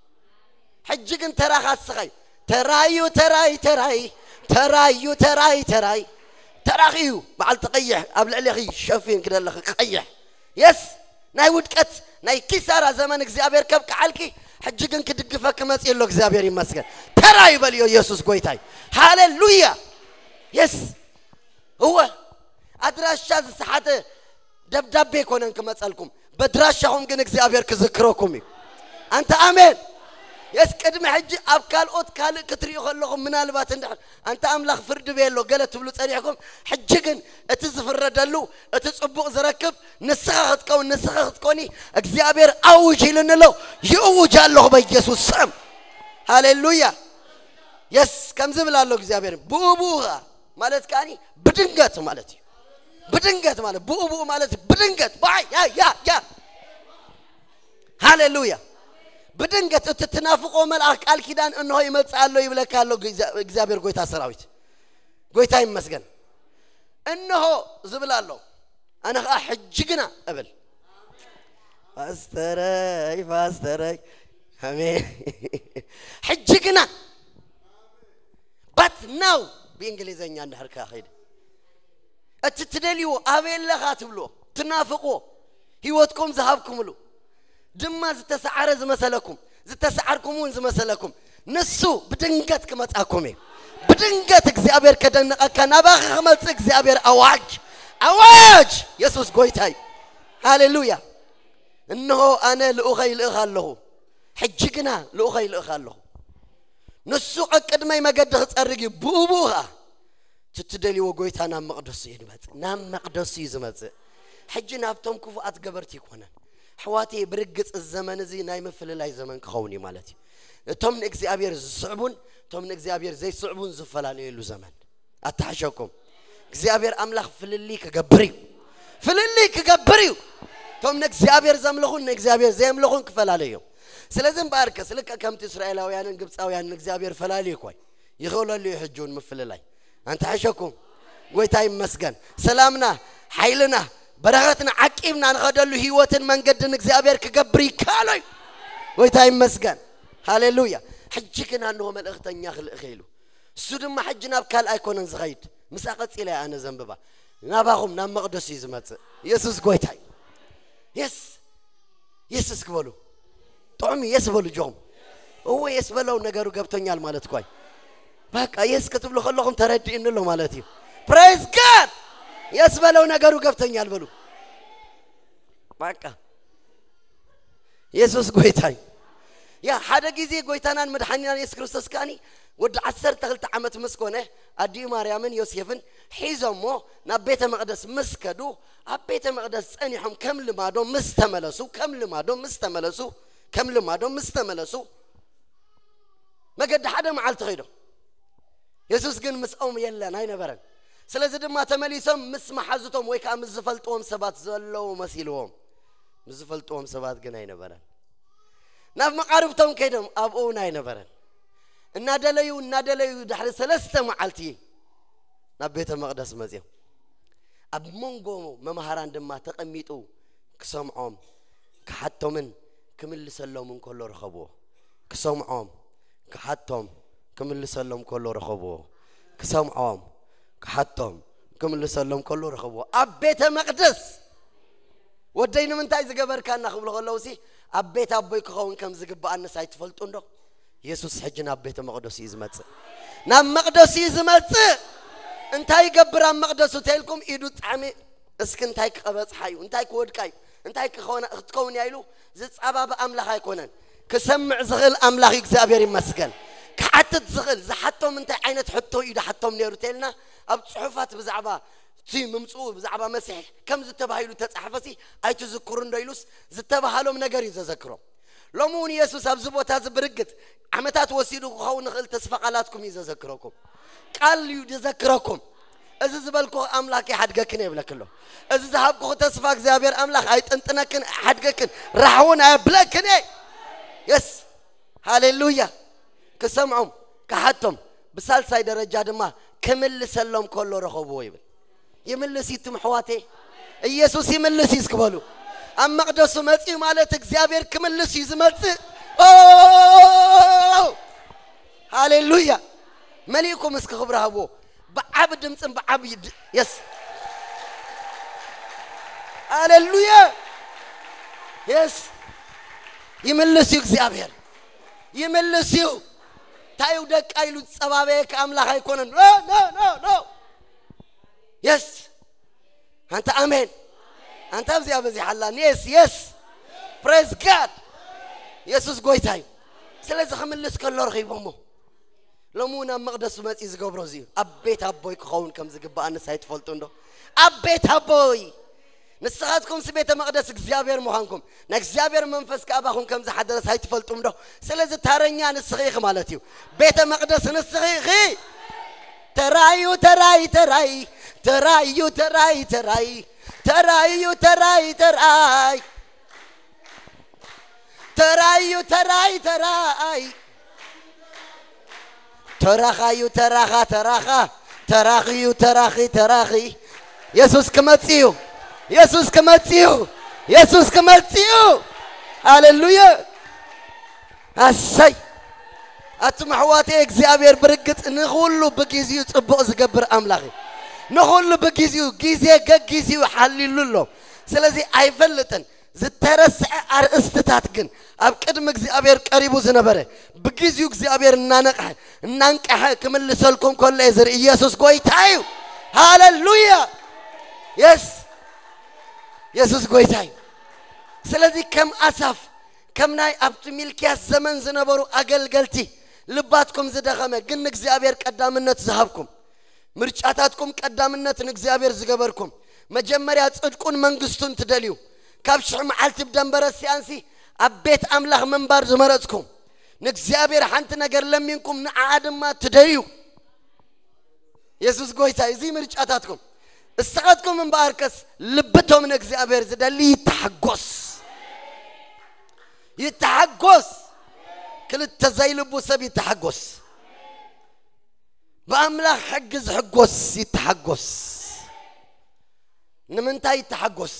ሕጂ ግን ተራኻ ንስኻ እዩ። ተራዩ ተራይ ተራይ ተራዩ ተራይ ተራይ ተራኺ እዩ። በዓል ተቐይሕ ኣብ ልዕሌኺ ሸፊን ክደለኺ ቀይሕ የስ ናይ ውድቀት ናይ ኪሳራ ዘመን እግዚኣብሔር ከብቅዓልኪ። ሕጂ ግን ክድግፈኪ መጽእ ኣሎ። እግዚኣብሔር ይመስገን። ተራዩ በልዮ ኢየሱስ ጎይታይ። ሃሌሉያ የስ እወ ኣድራሻ ዝሰሓተ ደብዳቤ ኣይኮነን ክመጸልኩም። በድራሻኹም ግን እግዚኣብሔር ክዝክረኩም እዩ። ኣንተ ኣሜን። የስ ቅድሚ ሕጂ ኣብ ካልኦት ካልእ ክትርእዩ ከለኹም ምናልባት እንድሕር ኣንተ ኣምላኽ ፍርዲ ቤሎ ገለ ትብሉ ጸኒሕኩም፣ ሕጂ ግን እቲ ዝፍረደሉ እቲ ጽቡቕ ዝረክብ ንስኻ ክትከውን ንስኻ ክትኮኒ እግዚኣብሔር ኣውጅ ኢሉኒ ኣሎ። ይእውጅ ኣለኹ በኢየሱስ ስም። ሃሌሉያ። የስ ከምዚ ብል ኣሎ እግዚኣብሔር ብኡ ብኡ ኸኣ ማለት ከኣኒ ብድንገት ማለት እዩ። ብድንገት ማለት ብኡ ብኡ ማለት ብድንገት ባይ ያ ያ ያ ሃሌሉያ። ብድንገት እቲ ትናፍቆ መልኣኽ ቃል ኪዳን እንሆ ይመጽእ ኣሎ ይብለካ ኣሎ። እግዚኣብሔር ጎይታ ሰራዊት ጎይታ ይመስገን። እንሆ ዝብል ኣሎ። ኣነ ኸኣ ሕጂ ግና እብል ፓስተረይ ፓስተረይ ኣሜን። ሕጂ ግና but now ብእንግሊዘኛ እንድሕር ከይድ እቲ ትደልይዎ ኣበይ ኣለኻ ትብልዎ ትናፍቅዎ ህይወትኩም ዝሃብኩምሉ ድማ ዝተሰዓረ ዝመሰለኩም ዝተሰዓርኩም እውን ዝመሰለኩም ንሱ ብድንገት ክመጻኩም እዩ። ብድንገት እግዚኣብሔር ከደንቀካ ናባኺ ክመጽእ እግዚኣብሔር ኣዋጅ ኣዋጅ የሱስ ጎይታይ። ሃሌሉያ። እንሆ ኣነ ልኡኸይ ልእኽ ኣለኹ። ሕጂ ግና ልኡኸይ ልእኽ ኣለኹ። ንሱ ቀቅድመይ መገዲ ክጸርግ እዩ። ብኡ ብኡ ኸኣ ትትደልይዎ ጎይታ ናብ መቕደሱ እዩ ዝመጽእ። ናብ መቕደሱ እዩ ዝመጽእ። ሕጂ ናብቶም ክፉኣት ገበርቲ ይኮነን። ኣሕዋተይ ብርግጽ እዚ ዘመን እዚ ናይ ምፍልላይ ዘመን ክኸውን እዩ ማለት እዩ። እቶም ንእግዚኣብሔር ዝስዕቡን እቶም ንእግዚኣብሔር ዘይስዕቡን ዝፈላለየሉ ዘመን። ኣተሓሸኩም። እግዚኣብሔር ኣምላኽ ፍልልይ ክገብር እዩ። ፍልልይ ክገብር እዩ። እቶም ንእግዚኣብሔር ዘምልኹን ንእግዚኣብሔር ዘየምልኹን ክፈላለዩ እዮም። ስለዚ እምበኣርከስ ልክዕ ከምቲ እስራኤላውያንን ግብፃውያን ንእግዚኣብሔር ፈላልዩ እኳ ይኽእለሉ እዩ ሕጂ እውን ምፍልላይ። ኣንተ ሓሸኩም። ጎይታ ይመስገን። ሰላምና ሓይልና በረኸትና ዓቂብና ንኸደሉ ህይወትን መንገድን እግዚኣብሔር ክገብር ይከኣሎ እዩ። ጎይታ ይመስገን። ሃሌሉያ። ሕጂ ግን ኣንሆ መልእኽተኛ ክልእኸ ኢሉ እሱ ድማ ሕጂ ናብ ካልእ ኣይኮነን ዝኸይድ። ምሳ ቀጺለ እየ ኣነ ዘንብባ ናባኹም ናብ መቕደስ እዩ ዝመጽእ። ኢየሱስ ጎይታ እዩ። የስ የስ እስኪ በሉ። ጥዑም የስ በሉ ጆም። እወ የስ በለው ነገሩ ገብቶኛል ማለት እኮ እዩ። በቃ የስ ክትብሉ ከለኹም ተረድእኒ ኣሎ ማለት እዩ። Praise God። የስ በለው ነገሩ ገብቶኛል በሉ። በቃ የሱስ ጎይታ እዩ። ያ ሓደ ግዜ ጎይታናን መድሓኒናን የሱስ ክርስቶስ ከኣኒ ወዲ ዓሰርተ ክልተ ዓመት ምስ ኮነ ኣዲኡ ማርያምን ዮሴፍን ሒዞሞ ናብ ቤተ መቕደስ ምስ ከዱ ኣብ ቤተ መቕደስ ጸኒሖም ከም ልማዶም ምስ ተመለሱ ከም ልማዶም ምስ ተመለሱ ከም ልማዶም ምስ ተመለሱ መገዲ ሓደ መዓልቲ ኸይዶም የሱስ ግን ምስኦም የለን ኣይነበረን። ስለዚ ድማ ተመሊሶም ምስ መሓዙቶም ወይ ከዓ ምስ ዝፈልጥዎም ሰባት ዘለዉ መሲልዎም ምስ ዝፈልጥዎም ሰባት ግን ኣይነበረን። ናብ መቓርብቶም ከይዶም ኣብኡ እውን ኣይነበረን። እናደለዩ እናደለዩ ድሕሪ ሰለስተ መዓልቲ ናብ ቤተ መቕደስ መፅዮም። ኣብ መንጎ መምሃራን ድማ ተቐሚጡ ክሰምዖም ክሓቶምን ክምልሰሎም እንከሎ ረኸብዎ። ክሰምዖም ክሓቶም ክምልሰሎም ከሎ ረኸብዎ። ክሰምዖም ክሓቶም ክምልሰሎም ከሎ ረኸብዎ። ኣብ ቤተ መቕደስ ወደይ ንምንታይ ዝገበርካና ክብሉ ከለውሲ ኣብ ቤት ኣቦይ ክኸውን ከም ዝግብኣንስ ኣይትፈልጡ እንዶ? የሱስ ሕጂ ናብ ቤተ መቕደስ እዩ ዝመጽእ። ናብ መቕደስ እዩ ዝመጽእ። እንታይ ይገብር ኣብ መቕደሱ ተይልኩም ኢዱ ጣዕሚ እስኪ እንታይ ክቐበጽሓ እዩ እንታይ ክወድቃ እዩ እንታይ ክኾነ ክትከውን እያ ኢሉ ዝጻባብ ኣምላኽ ኣይኮነን። ክሰምዕ ዝኽእል ኣምላኽ እዩ እግዚኣብሔር ይመስገን። ክሓትት ዝኽእል ዝሓቶም እንታይ ዓይነት ሕቶ እዩ ድሓቶም ነይሩ ተይልና ኣብ ጽሑፋት ብዛዕባ እቲ ምምጽኡ ብዛዕባ መሲሕ ከም ዝተባሂሉ ተጻሕፈሲ ኣይትዝክሩ እንዶ ኢሉስ ዝተባሃሎም ነገር እዩ ዘዘክሮም። ሎሚ እውን ኢየሱስ ኣብዚ ቦታ እዚ ብርግጽ ዓመታት ወሲዱ ክኸውን ንኽእል ተስፋ ቃላትኩም እዩ ዘዘክረኩም። ቃል እዩ ዘዘክረኩም። እዚ ዝበልኩ ኣምላኽ ይሓድገክን እየ ይብለክ ኣሎ። እዚ ዝሃብኩ ተስፋ እግዚኣብሔር ኣምላኽ ኣይጥንጥነክን ኣይሓድገክን ራሕውን ኣየብለክን እየ። የስ ሃሌሉያ። ክሰምዖም ክሓቶም ብሳልሳይ ደረጃ ድማ ክምልሰሎም ከሎ ረኸብዎ ይብል። ይምልስ እዩ ትም ኣሕዋተይ። ኢየሱስ ይምልስ እዩ እስኪ በሉ። ኣብ መቕደሱ መጺኡ ማለት እግዚኣብሔር ክምልስ እዩ ዝመጽእ። ኦ ሃሌሉያ። መሊእኩም እስኪ ክብሪ ሃብዎ። ብዓቢ ድምፅን ብዓቢ ድ- የስ ሃሌሉያ። የስ ይምልስ እዩ እግዚኣብሔር ይምልስ እዩ። እንታይ እዩ ደቃ ኢሉ ዝፀባበየ ከኣምላኽ ኣይኮነን። ኖ ኖ ኖ ኖ የስ ኣንተ ኣሜን። ኣንተ ኣብዚኣ በዚሓላ የስ የስ ፕሬዝ ጋድ። የሱስ ጎይታ እዩ። ስለዚ ክምልስ ከሎ ረኺቦሞ ሎሚ እውን ኣብ መቕደሱ መፂ ዝገብሮ እዚ እዩ። ኣብ ቤት ኣቦይ ክኸውን ከም ዝግባእ ንስ ኣይትፈልጡ እንዶ? ኣብ ቤት ኣቦይ ንስኻትኩምስ ቤተ መቕደስ እግዚኣብሔር ምዃንኩም ናይ እግዚኣብሔር መንፈስ ከኣባኹም ከም ዝሓደረስ ኣይትፈልጡም ዶ? ስለዚ ታረኛ ንስኺ ኢኺ ማለት እዩ። ቤተ መቕደስ ንስኺ ኢኺ። ተራዩ ተራይ ተራይ ተራዩ ተራይ ተራይ ተራዩ ተራይ ተራይ ተራዩ ተራይ ተራይ ተራኻዩ ተራኻ ተራኻ ተራኽዩ ተራኺ ተራኺ የሱስ ክመጽእ እዩ። የሱስ ክመጽእ እዩ። የሱስ ክመጽእ እዩ። ሃሌሉያ። ኣሰይ ኣቱም ኣሕዋተይ እግዚኣብሔር ብርግጽ ንኹሉ ብግዜኡ ጽቡቕ ዝገብር ኣምላኽ እዩ። ንኹሉ ብግዜኡ ግዜ ገጊዜኡ ሓሊሉ ኣሎ። ስለዚ ኣይፈልጥን ዝተረስዐ ኣርእስትታት ግን ኣብ ቅድሚ እግዚኣብሔር ቀሪቡ ዝነበረ ብግዜኡ እግዚኣብሔር እናነቕሐ እናንቀሐ ክምልሰልኩም ከሎ እየ ዝርኢ። ኢየሱስ ጎይታ እዩ። ሃሌሉያ። የስ የሱስ ጎይታ እዩ። ስለዚ ከም ኣሳፍ ከም ናይ ኣብቲ ሚልክያስ ዘመን ዝነበሩ ኣገልገልቲ ልባትኩም ዝደኸመ ግን ንእግዚኣብሔር ቀዳምነት ዝሃብኩም ምርጫታትኩም ቀዳምነት ንእግዚኣብሔር ዝገበርኩም መጀመርያ ጽድቁን መንግስቱን ትደልዩ ካብ ሽሕ መዓልቲ ብደንበረ ሲኣንሲ ኣብ ቤት ኣምላኽ ምንባር ዝመረጽኩም ንእግዚኣብሔር ሓንቲ ነገር ለሚንኩም ንዓኣ ድማ ትደልዩ። የሱስ ጎይታ እዚ ምርጫታትኩም እስኻትኩም እምበኣርከስ ልብቶም ንእግዚኣብሔር ዝደሊ ይተሓጎስ ይተሓጎስ። ክልተ ዘይልቡ ሰብ ይተሓጎስ። ብኣምላኽ ሕጊ ዝሕጎስ ይተሓጎስ። ንምንታይ ይተሓጎስ?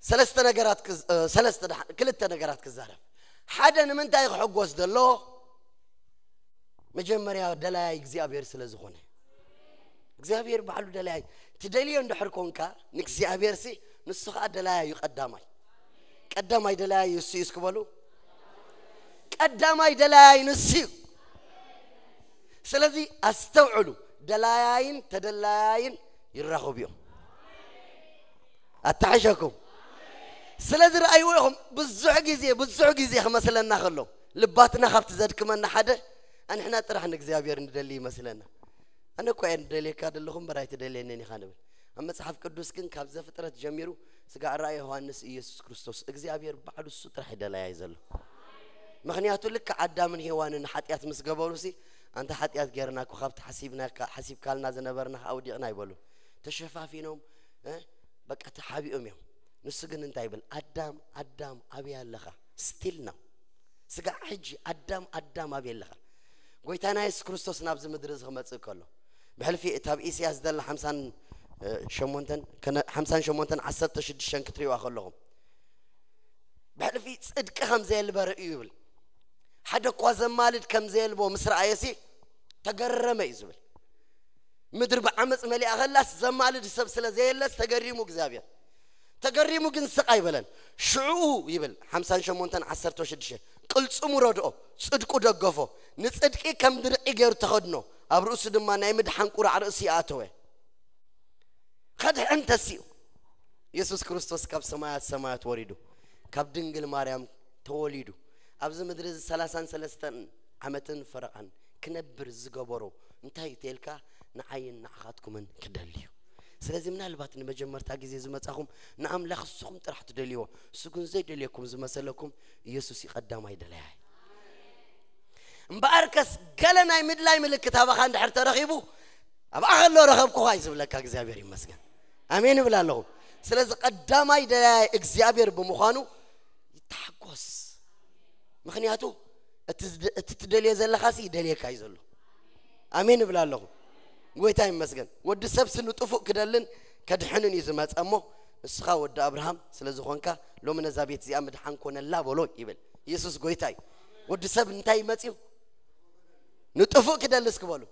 ሰለስተ ነገራት ክዝ- እ፣ ሰለስተ ደሓ- ክልተ ነገራት ክዛረብ። ሓደ ንምንታይ ክሕጎስ ዘሎ? መጀመርያ ደላያይ እግዚኣብሔር ስለ ዝኾነ እግዚኣብሔር ባዕሉ ደላያይ ትደልዮ እንድሕር ኮንካ ንእግዚኣብሔር ሲ ንሱ ከዓ ደላያይ እዩ ቀዳማይ ቀዳማይ ደላያይ እሱ እዩ እስክበሉ ቀዳማይ ደላያይ ንሱ እዩ። ስለዚ ኣስተውዕሉ ደላያይን ተደላያይን ይራኸቡ እዮም። ኣተሓሸኩም ስለዚ ረኣይዎ ኢኹም ብዙሕ ግዜ ብዙሕ ግዜ ክመስለና ከሎ ልባትና ካብቲ ዘድክመና ሓደ ኣንሕና ጥራሕ ንእግዚኣብሔር ንደሊ ይመስለና። ኣነ እኳ እየ ንደልየካ ዘለኹ እምበር ኣይትደልየንን ኢኻ ንብል። ኣብ መጽሓፍ ቅዱስ ግን ካብ ዘፍጥረት ጀሚሩ ስጋዕ ራእይ ዮሃንስ ኢየሱስ ክርስቶስ እግዚኣብሔር ባዕሉ እሱ ጥራሕ ይደላያ እዩ ዘሎ። ምኽንያቱ ልክዕ ኣዳምን ሄዋንን ሓጢኣት ምስ ገበሩ ሲ ኣንታ ሓጢኣት ጌርና እኮ ካብቲ ሓሲብናካ ሓሲብካልና ዝነበርና ከዓ ውዲቕና ይበሉ ተሸፋፊኖም እ፣ በቃ ተሓቢኦም እዮም። ንሱ ግን እንታይ ይብል ኣዳም ኣዳም ኣበይ ኣለኻ ስቲል ነው ስጋዕ ሕጂ ኣዳም ኣዳም ኣበይ ኣለኻ። ጎይታና የሱስ ክርስቶስ ናብዚ ምድሪ እዚ ክመጽእ ከሎ ብሕልፊ እታብ ኢስያስ ዘላ ሓምሳን ሸሞንተን ከነ- ሓምሳን ሸሞንተን ዓሰርተ ሽዱሽተን ክትሪእዋ ከለኹም ብሕልፊ ጽድቂ ከም ዘየልበረ እዩ ይብል። ሓደ እኳ ዘማልድ ከም ዘየልቦ ምስ ረኣየሲ ተገረመ እዩ ዝብል። ምድሪ ብዓመፅ መሊኣ ከላስ ዘማልድ ሰብ ስለ ዘየለስ ተገሪሙ እግዚኣብሔር። ተገሪሙ ግን ስቕ ኣይበለን። ሽዑኡ ይብል ሓምሳን ሸሞንተን ዓሰርተ ሽዱሽተ ቅልፅሙ ረድኦ፣ ፅድቁ ደገፎ፣ ንፅድቂ ከም ድርዒ ገይሩ ተኸድኖ፣ ኣብ ርእሱ ድማ ናይ ምድሓን ቁራዕ ርእሲ ኣተወ። ከድሕን ተሲኡ። የሱስ ክርስቶስ ካብ ሰማያት ሰማያት ወሪዱ፣ ካብ ድንግል ማርያም ተወሊዱ፣ ኣብዚ ምድሪ እዚ ሰላሳን ሰለስተን ዓመትን ፈረቓን ክነብር ዝገበሮ እንታይ እዩ ተልካ? ንዓይን ንዓኻትኩምን ክደሊ እዩ። ስለዚ ምናልባት ንመጀመርታ ግዜ ዝመጻኹም ንኣምላኽ ንስኹም ጥራሕ ትደልይዎ፣ እሱ ግን ዘይደልየኩም ዝመሰለኩም፣ ኢየሱስ እዩ ቀዳማይ ደላያይ። እምበኣርከስ ገለ ናይ ምድላይ ምልክት ኣባኻ እንድሕር ተረኺቡ፣ ኣብኣ ከሎ ረኸብኩኻ እዩ ዝብለካ። እግዚኣብሔር ይመስገን። ኣሜን እብል ኣለኹ። ስለዚ ቀዳማይ ደላያይ እግዚኣብሔር ብምዃኑ ይተሓጎስ። ምኽንያቱ እቲ ዝደ-፣ እቲ ትደልዮ ዘለኻሲ ይደልየካ እዩ ዘሎ። ኣሜን እብል ኣለኹ። ጎይታ ይመስገን። ወዲ ሰብሲ ንጥፉእ ክደልን ከድሕንን እዩ ዝመጸ እሞ፣ ንስኻ ወዲ ኣብርሃም ስለ ዝኾንካ ሎሚ ነዛ ቤት እዚኣ ምድሓን ኮነላ በሎ ይብል። ኢየሱስ ጎይታ እዩ። ወዲ ሰብ እንታይ ይመጽዩ? ንጥፉእ ክደሊ እስኪ በሉ።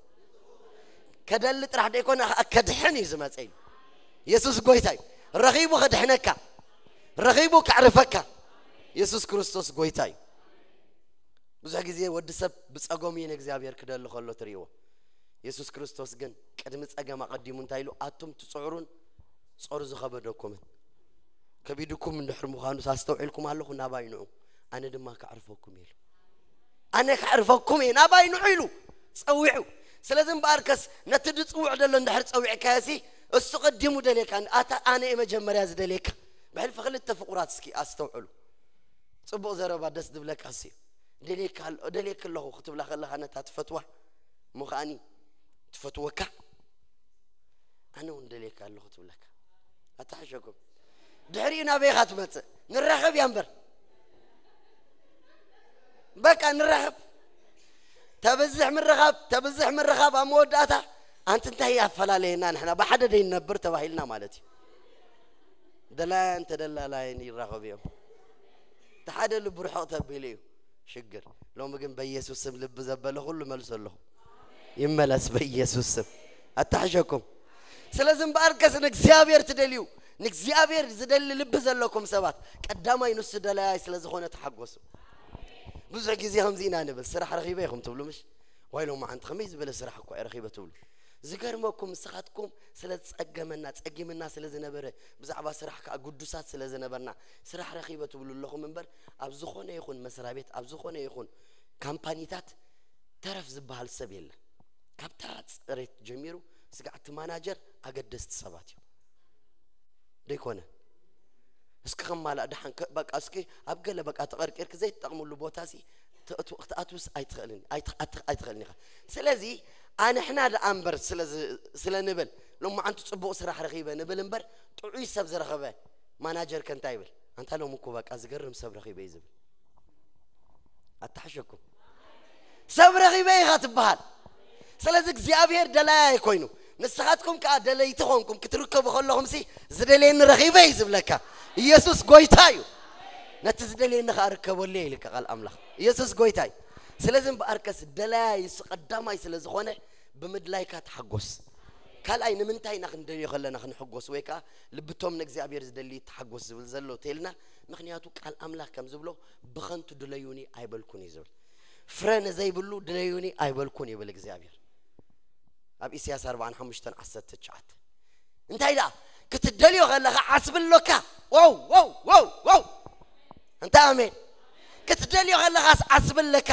ከደሊ ጥራሕ ደይኮነ ከድሕን እዩ ዝመጸ እዩ። ኢየሱስ ጎይታ እዩ። ረኺቡ ከድሕነካ፣ ረኺቡ ከዕርፈካ። ኢየሱስ ክርስቶስ ጎይታ እዩ። ብዙሕ ግዜ ወዲ ሰብ ብጸገሙ እዩ ንእግዚኣብሔር ክደሊ ከሎ ትርእይዎ። የሱስ ክርስቶስ ግን ቅድሚ ጸገም ኣቐዲሙ እንታይ ኢሉ? ኣቱም ትጽዕሩን ጾር ዝኸበደኩምን፣ ከቢድኩም እንድሕር ምዃኑ ኣስተውዒልኩም ኣለኹ፣ ናባይ ንዑ፣ ኣነ ድማ ከዕርፈኩም ኢሉ። ኣነ ከዕርፈኩም እየ፣ ናባይ ንዑ ኢሉ ጸዊዑ። ስለዚ እምበኣርከስ ነቲ ዝጽውዕ ዘሎ እንድሕር ጸዊዕካዮሲ፣ እሱ ቀዲሙ ደልየካ፣ ኣታ ኣነ እየ መጀመርያ ዝደልየካ። ብሕልፊ ክልተ ፍቑራት እስኪ ኣስተውዕሉ። ጽቡቕ ዘረባ ደስ ዝብለካ እሱ እዩ። ደልየካ ኣሎ-፣ ደልየኪ ኣለኹ ክትብላ ከለኻ ነታ ትፈትዋ፣ እሞ ከኣኒ ትፈትወካ፣ ኣነ እውን ደልየካ ኣለኹ ትብለካ። ኣታሓሸኩም። ድሕሪኡ ናበይ ኢኻ ትመጽእ? ንራኸብ እያ እምበር። በቃ ንራኸብ። ተብዝሕ ምርኻብ፣ ተብዝሕ ምርኻብ ኣብ መወዳእታ፣ ኣንቲ እንታይ ኣፈላለየና ንሕና ብሓደ ደይንነብር ተባሂልና ማለት እዩ። ደላያን ተደላላይን ይራኸቡ እዮም። እቲ ሓደ ልቡ ርሕቕ ተቢሉ እዩ ሽግር። ሎሚ ግን በኢየሱስ ስም ልቢ ዘበለ ኩሉ መልሱ ኣለኹ። ይመለስ በኢየሱስ ስም። ኣታሕሸኩም። ስለዚ እምበኣርከስ ንእግዚኣብሔር ትደልዩ፣ ንእግዚኣብሔር ዝደሊ ልቢ ዘለኩም ሰባት፣ ቀዳማይ ንሱ ደላያይ ስለ ዝኾነ ተሓጎሱ። ብዙሕ ግዜ ከምዚ ኢና ንብል፣ ስራሕ ረኺበ ኢኹም ትብሉ ምሽ? ዋይ ሎማዓንቲ ከመይ ዝበለ ስራሕ እኮ እየ ረኺበ ትብሉ። ዝገርመኩም ንስኻትኩም ስለ ዝጸገመና፣ ጸጊምና ስለ ዝነበረ፣ ብዛዕባ ስራሕ ከኣ ግዱሳት ስለ ዝነበርና፣ ስራሕ ረኺበ ትብሉ ኣለኹም እምበር፣ ኣብ ዝኾነ ይኹን መስሪያ ቤት፣ ኣብ ዝኾነ ይኹን ካምፓኒታት ተረፍ ዝበሃል ሰብ የለን። ካብታ ጽሬት ጀሚሩ ስጋዕ እቲ ማናጀር ኣገደስቲ ሰባት እዮም። ደይኮነ? እስኪ ከማላእ ደሓን ከ-፣ በቃ እስኪ ኣብ ገለ በቃ ተቐርቂርኪ ዘይትጠቕምሉ ቦታ ሲ ት-፣ ት-፣ ክትኣትውስ ኣይትኽእልን፣ ኣይት-፣ ኣት-፣ ኣይትኽእልን ኢኻ። ስለዚ ኣንሕና ደኣ እምበር ስለ ዝ-፣ ስለ ንብል፣ ሎማዓንቲ ጽቡቕ ስራሕ ረኺበ ንብል እምበር፣ ጥዑይ ሰብ ዝረኸበ ማናጀር ከ እንታይ ይብል? ኣንታ ሎሚ እኮ በቃ ዝገርም ሰብ ረኺበ እዩ ዝብል። ኣታሕሸኩም። ሰብ ረኺበ ኢኻ ትበሃል። ስለዚ እግዚኣብሔር ደላያይ ኮይኑ፣ ንስኻትኩም ከኣ ደለይቲ ኾንኩም ክትርከቡ ከለኹም ሲ ዝደልየኒ ረኺበ እዩ ዝብለካ። ኢየሱስ ጎይታ እዩ። ነቲ ዝደልየኒ ከኣ ርከበሉ እየ ኢልካ ቃል ኣምላኽ። ኢየሱስ ጎይታ እዩ። ስለዚ እምበኣርከስ ደላያይ እሱ ቀዳማይ ስለ ዝኾነ ብምድላይካ ተሓጎስ። ካልኣይ ንምንታይ ኢና ክንደልዮ ከለና ክንሕጎስ ወይ ከኣ ልብቶም ንእግዚኣብሔር ዝደሊ ተሓጎስ ዝብል ዘሎ ተልና? ምኽንያቱ ቃል ኣምላኽ ከም ዝብሎ ብኸንቱ ድለዩኒ ኣይበልኩን እዩ ዝብል። ፍረ ንዘይብሉ ድለዩኒ ኣይበልኩን ይብል እግዚኣብሔር። ኣብ ኢሳያስ ኣርባዓን ሓሙሽተን ዓሰርተ ትሽዓተ። እንታይ ደኣ? ክትደልዮ ከለኻ ዓስቢ ኣሎካ። ዋው፣ ዋው፣ ዋው፣ ዋው። እንታይ ኣሜን። ክትደልዮ ከለኻስ ዓስቢ ኣለካ።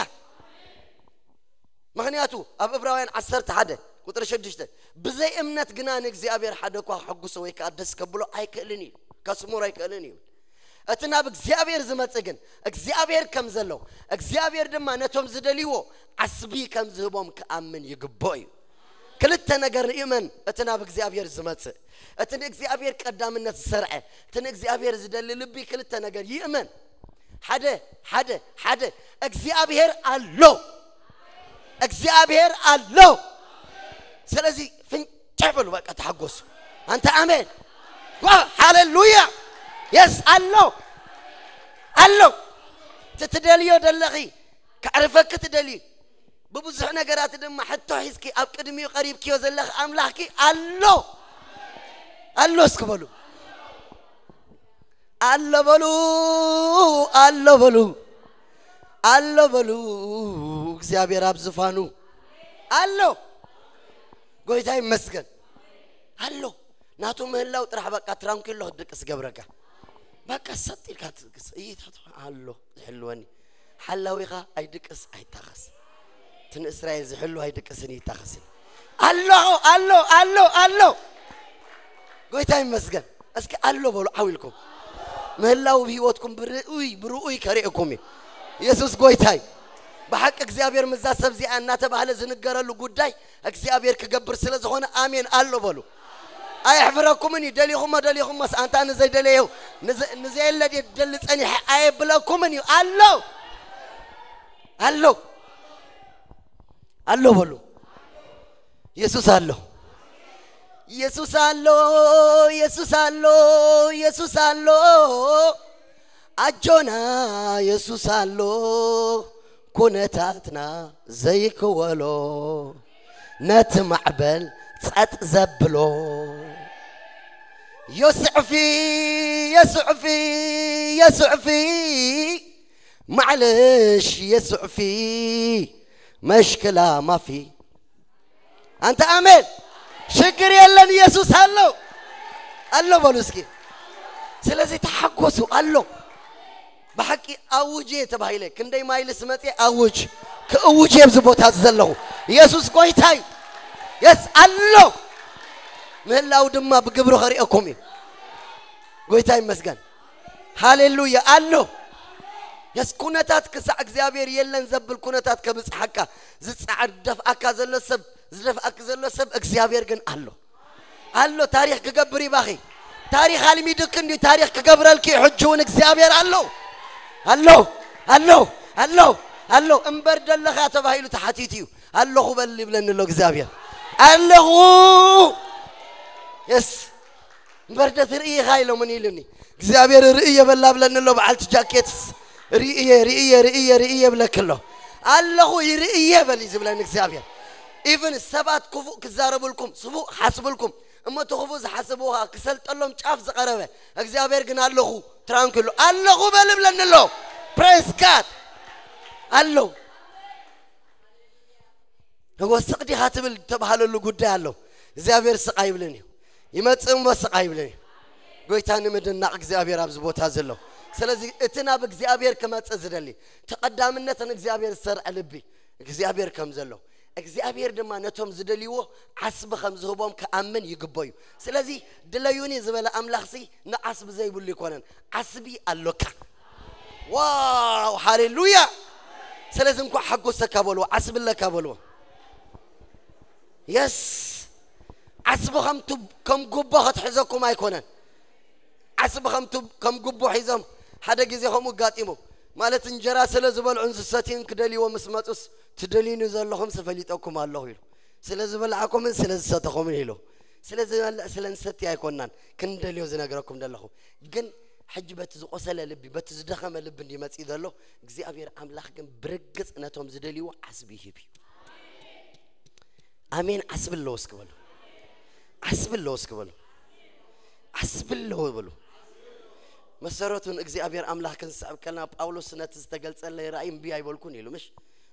ምኽንያቱ ኣብ ዕብራውያን ዓሰርተ ሓደ ቁጽሪ ሽዱሽተ፣ "ብዘይ እምነት ግና ንእግዚኣብሔር ሓደ እኳ ከሐጉሶ ወይ ከኣ ደስ ከብሎ ኣይክእልን እዩ፣ ከስምሮ ኣይክእልን እዩ። እቲ ናብ እግዚኣብሔር ዝመጽእ ግን እግዚኣብሔር ከም ዘሎ፣ እግዚኣብሔር ድማ ነቶም ዝደልይዎ ዓስቢ ከም ዝህቦም ክኣምን ይግብኦ እዩ።" ክልተ ነገር ይእመን፣ እቲ ናብ እግዚኣብሔር ዝመጽእ፣ እቲ ንእግዚኣብሔር ቀዳምነት ዝሰርዐ፣ እቲ ንእግዚኣብሔር ዝደሊ ልቢ ክልተ ነገር ይእመን። ሓደ፣ ሓደ፣ ሓደ፣ እግዚኣብሔር ኣሎ። እግዚኣብሔር ኣሎ። ስለዚ ፍንጭሕ በሉ፣ በቃ ተሓጎሱ። ኣንተ ኣሜን። ዋ፣ ሃሌሉያ። የስ፣ ኣሎ። ኣሎ። እቲ ትደልዮ ደለኺ፣ ከዕርፈኪ ትደልዩ። ብብዙሕ ነገራት ድማ ሕቶ ሒዝኪ ኣብ ቅድሚኡ ቀሪብክዮ ዘለኺ ኣምላኽኪ ኣሎ። ኣሎ እስኪ በሉ። ኣሎ በሉ፣ ኣሎ በሉ፣ ኣሎ በሉ። እግዚኣብሔር ኣብ ዝፋኑ ኣሎ። ጎይታ ይመስገን ኣሎ። ናቱ ምህላው ጥራሕ በቃ ትራንኩሎ ክትድቅስ ገብረካ። በቃ ሰጥ ኢልካ ትድቅስ። እይታት ኣሎ ዝሕልወኒ። ሓላዊኻ ኣይድቅስ ኣይታኸስ። እቲ ንእስራኤል ዝሕሉ ኣይድቅስን ይታኸስን። ኣሎ፣ ኣሎ፣ ኣሎ፣ ኣሎ። ጎይታ ይመስገን። እስኪ ኣሎ በሉ ዓው ኢልኩም። ምህላው ብህይወትኩም ብርኡይ፣ ብርኡይ ከርእየኩም እዩ። ኢየሱስ ጎይታይ። ብሓቂ እግዚኣብሔር ምዛ ሰብ እዚኣ እናተባህለ ዝንገረሉ ጉዳይ እግዚኣብሔር ክገብር ስለ ዝኾነ ኣሜን ኣሎ በሉ። ኣየሕፍረኩምን እዩ። ደሊኹሞ ደሊኹሞስ ኣንታ ንዘይደለየው ንዘ-፣ ንዘየለ ድየ ደሊ ጸኒሐ ኣየብለኩምን እዩ። ኣሎ። ኣሎ። ኣሎ በሉ። ኢየሱስ ኣሎ። ኢየሱስ ኣሎ። ኢየሱስ ኣሎ። ኢየሱስ ኣሎ። ኣጆና ኢየሱስ ኣሎ። ኩነታትና ዘይክወሎ ነቲ ማዕበል ጸጥ ዘብሎ። የስዕፊ፣ የስዕፊ፣ የስዕፊ። ማዕለሽ የስዕፊ። መሽክላ ማፊ። ኣንተ ኣሜን። ሽግር የለን፣ ኢየሱስ ኣሎ። ኣሎ በሉ እስኪ። ስለዚህ ተሓጎሱ፣ ኣሎ። ብሓቂ ኣውጅ እየ ተባሂለ። ክንደይ ማይልስ መጽየ ኣውጅ። ክእውጅ እየ ኣብዚ ቦታ እዚ ዘለኹ። ኢየሱስ ጎይታይ። የስ ኣሎ። ምህላው ድማ ብግብሩ ከርእየኩም እዩ። ጎይታ ይመስገን። ሃሌሉያ ኣሎ። የስ ኩነታት ክሳዕ እግዚኣብሔር የለን ዘብል ኩነታት ከብጽሓካ ዝጻዕር ደፍኣካ ዘሎ ሰብ፣ ዝደፍኣክ ዘሎ ሰብ እግዚኣብሔር ግን ኣሎ። ኣሎ። ታሪኽ ክገብር ይባኺ። ታሪኽ ኣልሚድክ እንዲ ታሪኽ ክገብረልኪ ሕጂ እውን እግዚኣብሔር ኣሎ። ኣሎ። ኣሎ። ኣሎ። ኣሎ። እምበር ደለኻ ተባሂሉ ተሓቲቱ እዩ። ኣለኹ በል ይብለኒ ኣሎ እግዚኣብሔር። ኣለኹ። የስ እምበር ደ ትርእይኻ ኢሎምን ኢሉኒ እግዚኣብሔር። ርእየ በላ ብለኒ ኣሎ በዓልቲ ጃኬትስ። ርእየ፣ ርእየ፣ ርእየ፣ ርእየ ብለክ ኣሎ። ኣለኹ ይርእየ በል እዩ ዝብለኒ እግዚኣብሔር። ኢቭን ሰባት ክፉእ ክዛረብልኩም፣ ስፉእ ክሓስብልኩም፣ እሞ እቲ ክፉእ ዝሓስብዎ ከዓ ክሰልጠሎም ጫፍ ዝቐረበ እግዚኣብሔር ግን ኣለኹ ትራንኩሎ ኣለኹ በል ብለኒ ኣሎ። ፕሬስ ጋድ ኣሎ። እወ ስቕ ዲኻ ትብል ተባሃለሉ ጉዳይ ኣሎ። እግዚኣብሔር ስቕ ኣይብልን እዩ። ይመጽእ እሞ ስቕ ኣይብልን እዩ። ጎይታ ንምድናቕ እግዚኣብሔር ኣብዚ ቦታ ዘሎ። ስለዚ እቲ ናብ እግዚኣብሔር ክመጽእ ዝደሊ ተቐዳምነት ንእግዚኣብሔር ዝሰርዐ ልቢ እግዚኣብሔር ከም ዘሎ እግዚኣብሔር ድማ ነቶም ዝደልይዎ ዓስቢ ከም ዝህቦም ክኣምን ይግበዩ። ስለዚ ድለዩኒ ዝበለ ኣምላኽሲ ንዓስቢ ዘይብሉ ይኮነን። ዓስቢ ኣሎካ። ዋው ሃሌሉያ። ስለዚ እንኳዕ ሓጎሰካ በልዎ፣ ዓስቢ ኣለካ በልዎ። የስ ዓስቢ ከም ቱ-፣ ከም ጉቦ ክትሕዘኩም ኣይኮነን። ዓስቢ ከም ቱ-፣ ከም ጉቦ ሒዞም ሓደ ግዜ ከምኡ ኣጋጢሙ ማለት እንጀራ ስለ ዝበልዑን ዝሰትዩን ክደልይዎ ምስ መጹስ ትደልዩኒ ዘለኹም ፈሊጠኩም ኣለኹ ኢሉ። ስለ ዝበላዕኩምን ስለ ዝሰተኹምን ኢሉ። ስለ ዝበልዕ ስለ ንሰቲ ኣይኮናን ክንደልዮ ዝነግረኩም ዘለኹ። ግን ሕጂ በቲ ዝቆሰለ ልቢ በቲ ዝደኸመ ልቢ እንዲመጽእ ዘሎ እግዚኣብሔር ኣምላኽ ግን ብርግጽ ነቶም ዝደልይዎ ዓስቢ ይህብ እዩ። ኣሜን። ዓስቢ ኣለዎ እስኪ በሉ። ዓስቢ ኣለዎ እስኪ በሉ። ዓስቢ ኣለዎ በሉ። መሰረቱ ንእግዚኣብሔር ኣምላኽ ክንስዕብ ከለና ጳውሎስ ነቲ ዝተገልጸለይ ራእይ እምቢ ኣይበልኩን ኢሉ። ምሽ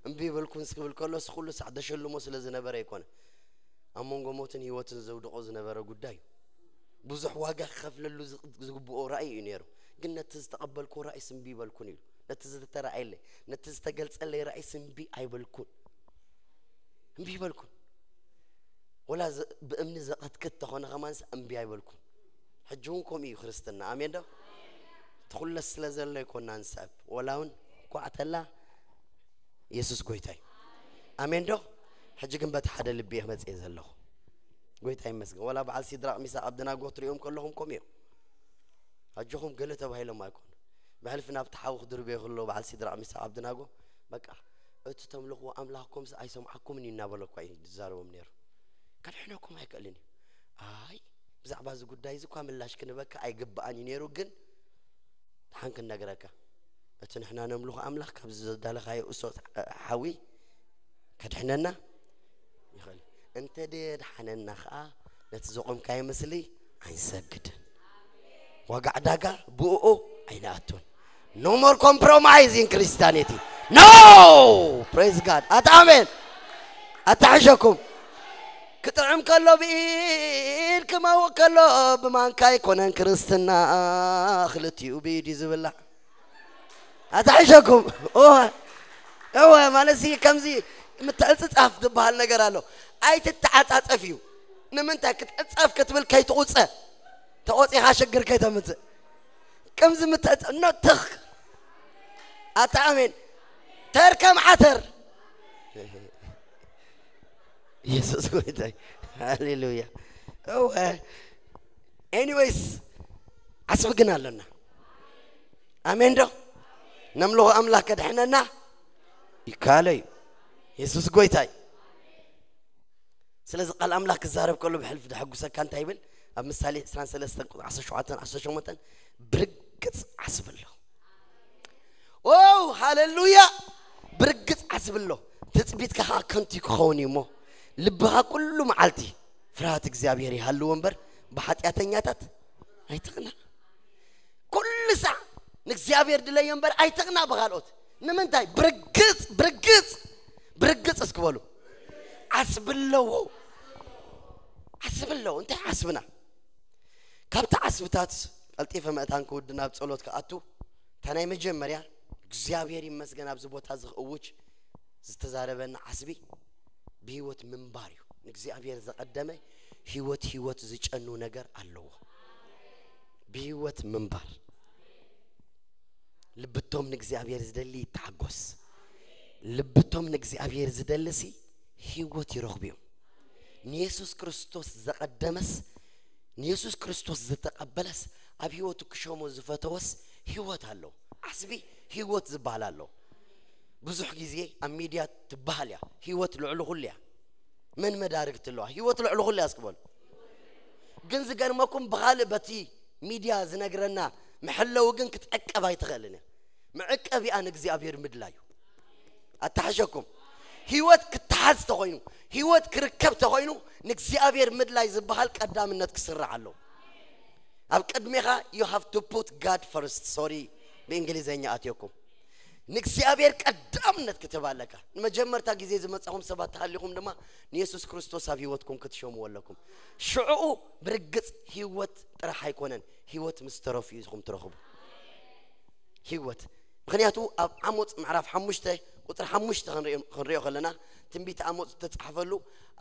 እምቢ ይበልኩን እስኪ ብል ከሎ ኩሉ ሳዕ ደሸልሞ ስለ ዝነበረ ኣይኮነ። ኣብ መንጎ ሞትን ህይወትን ዘውድቆ ዝነበረ ጉዳይ እዩ። ብዙሕ ዋጋ ክኸፍለሉ ዝግ-፣ ዝግብኦ ራእይ እዩ ነይሩ። ግን ነቲ ዝተቐበልኩ ራእይስ እምቢ ይበልኩን ኢሉ። ነቲ ዝተራእየለይ፣ ነቲ ዝተገልጸለይ ራእይስ እምቢ ኣይበልኩን። እምቢ ይበልኩን። ወላ ዘ-፣ ብእምኒ ዘቐትክት ተኾነ ከማንስ እምቢ ኣይበልኩን። ሕጂ እውን ከምኡ እዩ ክርስትና። ኣሜን ዶ? እቲ ኩለስ ስለ ዘሎ ይኮና ንስዕብ። ወላ እውን ኳዕተላ የሱስ ጎይታ እዩ። ኣሜን ዶ? ሕጂ ግን በቲ ሓደ ልቢ እየ መጽየ ዘለኹ። ጎይታ ይመስገን። ወላ በዓል ሲድራቕ ሚሳቕ ኣብደናጎ ትሪኦም ከለኹም ከምኡ እዮም። ኣጆኹም ገለ ተባሂሎም ኣይኮኑ። ብሕልፊ ናብቲ ሓዊ ክድርበዩ ከለዉ በዓል ሲድራቕ ሚሳቕ ኣብደናጎ በቃ እቲ ተምልኽዎ ኣምላኽኩምስ ኣይሰምዓኩምን እዩ እናበለ እኳ እዩ ዝዛረቦም ነይሩ። ከድሕነኩም ኣይክእልን እዩ። ኣይ ብዛዕባ እዚ ጉዳይ እዚ እኳ ምላሽ ክንበካ ኣይግብኣን እዩ ነይሩ፣ ግን ደሓን ክንነግረካ እቲ ንሕና ነምልኾ ኣምላኽ ካብዚ ዘዳለኻዮ እሶት ሓዊ ከድሕነና ይኽእል። እንተ ደየድሓነና ኸዓ ነቲ ዘቖምካዮ ምስሊ ኣይንሰግድን። ዋጋ ዕዳጋ ብእኡ ኣይንኣቱን። No more compromise in Christianity. No! Praise God. ኣታ ኣሜን። ኣታሕሸኩም። ክጥዕም ከሎ ብኢድ ክመውቕ ከሎ ብማንካ ኣይኮነን ክርስትና። ክልቲኡ ብኢድ እዩ ዝብላዕ። ኣታሕሸኩም። እወ፣ እወ፣ ማለት ሲ ከምዚ ምትዕጽጻፍ ዝበሃል ነገር ኣሎ። ኣይትተዓጻጸፍ እዩ። ንምንታይ ክትዕጸፍ ክትብል ከይትቑጸ፣ ተቖጺኻ ሽግር ከይተምጽእ። ከምዚ ምትዕጸ-፣ ኖ፣ ትኽ። ኣታ ኣሜን። ተር ከም ዓተር። ኢየሱስ ጎይታይ። ሃሌሉያ። እወ። ኤኒዌይስ፣ ዓስቢ ግን ኣለና። ኣሜን ዶ? ነምልኾ ኣምላኽ ከድሕነና ይካሎ እዩ። ኢየሱስ ጎይታይ። ስለዚ ቃል ኣምላኽ ክዛረብ ከሎ ብሕልፊ ደሐጉሰካ እንታይ ይብል? ኣብ ምሳሌ ዕስራን ሰለስተን ቁጽሪ ዓሰርተ ሸውዓተን ዓሰርተ ሸሞንተን፣ ብርግጽ ዓስቢ ኣሎ። ኦ፣ ሃሌሉያ። ብርግጽ ዓስቢ ኣሎ። ትጽቢትካ ኸዓ ከንቱ ክኸውን እዩ እሞ፣ ልብኻ ኩሉ መዓልቲ ፍርሃት እግዚኣብሔር ይሃልዎ እምበር፣ ብሓጢኣተኛታት ኣይትቕናእ። ኩሉ ሳዕ ንእግዚኣብሔር ድለዮ እምበር ኣይትቕናእ ብኻልኦት። ንምንታይ? ብርግጽ፣ ብርግጽ፣ ብርግጽ እስኪ በሉ። ዓስቢ ኣለዎ። ዓስቢ ኣለዎ። እንታይ ዓስብና? ካብቲ ዓስብታት ቀልጢፈ ምእታን ክውድእ ናብ ጸሎት ክኣቱ፣ እታ ናይ መጀመርያ እግዚኣብሔር ይመስገን ኣብዚ ቦታ እዚ ክእውጅ ዝተዛረበና ዓስቢ ብህይወት ምንባር እዩ። ንእግዚኣብሔር ዘቐደመ ህይወት፣ ህይወት ዝጨኑ ነገር ኣለዎ። ብህይወት ምንባር። ልብቶም ንእግዚኣብሔር ዝደሊ ይተሓጎስ። ልብቶም ንእግዚኣብሔር ዝደልሲ ህይወት ይረኽቡ እዮም። ንየሱስ ክርስቶስ ዘቐደመስ፣ ንየሱስ ክርስቶስ ዝተቐበለስ፣ ኣብ ህይወቱ ክሸሞ ዝፈተወስ ህይወት ኣለዎ። ዓስቢ ህይወት ዝበሃል ኣለዎ። ብዙሕ ግዜ ኣብ ሚድያ ትበሃል እያ፣ ህይወት ልዕሊ ኩሉ እያ። መን መዳርግቲ ኣለዋ? ህይወት ልዕሊ ኩሉ እያ እስኪ በሉ። ግን ዝገርመኩም ብኻልእ በቲ ሚድያ ዝነግረና መሐለዊ ግን ክትዕቀብ ኣይትኽእልን እያ። መዕቀቢኣ ንእግዚኣብሔር ምድላይ እዩ። ኣተሓሸኩም። ህይወት ክተሓዝ ተኾይኑ፣ ህይወት ክርከብ ተኾይኑ ንእግዚኣብሔር ምድላይ ዝበሃል ቀዳምነት ክስራዕ ኣለዎ። ኣብ ቅድሜኻ you have to put God first። ሶሪ ብእንግሊዘኛ ኣትየኩም። ንእግዚኣብሔር ቀዳምነት ክትህብ ኣለካ። ንመጀመርታ ግዜ ዝመጻኹም ሰባት ተሃሊኹም ድማ ንየሱስ ክርስቶስ ኣብ ህይወትኩም ክትሸምዎ ኣለኩም። ሽዕኡ ብርግጽ ህይወት ጥራሕ ኣይኮነን፣ ህይወት ምስ ተረፉ ኢኹም ትረኽቡ። ህይወት። ምኽንያቱ ኣብ ዓሞጽ ምዕራፍ ሓሙሽተ ቁጽሪ ሓሙሽተ ክንሪኦ፣ ክንሪኦ ከለና ትንቢት ዓሞጽ ዝተጻሕፈሉ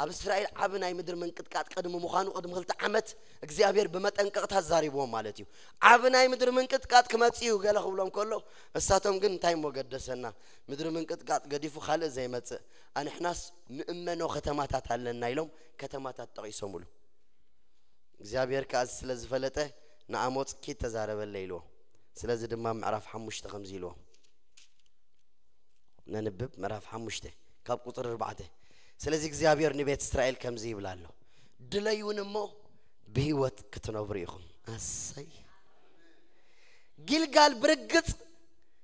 ኣብ እስራኤል ዓቢ ናይ ምድሪ ምንቅጥቃጥ ቅድሚ ምዃኑ ቅድሚ ክልተ ዓመት እግዚኣብሔር ብመጠንቀቕታ ዛሪብዎም ማለት እዩ። ዓቢ ናይ ምድሪ ምንቅጥቃጥ ክመጽእ እዩ ገለ ክብሎም ከሎ እሳቶም ግን እንታይ እሞ ገደሰና፣ ምድሪ ምንቅጥቃጥ ገዲፉ ካልእ ዘይመጽእ፣ ኣንሕናስ ንእመኖ ከተማታት ኣለና ኢሎም ከተማታት ጠቒሶምሉ። እግዚኣብሔር ከኣ ስለ ዝፈለጠ ንኣሞጽ ኪድ ተዛረበለይ ኢልዎ። ስለዚ ድማ ምዕራፍ ሓሙሽተ ከምዚ ኢልዎ። ነንብብ ምዕራፍ ሓሙሽተ ካብ ቁጽሪ ኣርባዕተ። ስለዚ እግዚኣብሔር ንቤት እስራኤል ከምዚ ይብል ኣሎ፣ ድለዩን እሞ ብህይወት ክትነብሩ ኢኹም። ኣሰይ። ጊልጋል ብርግጽ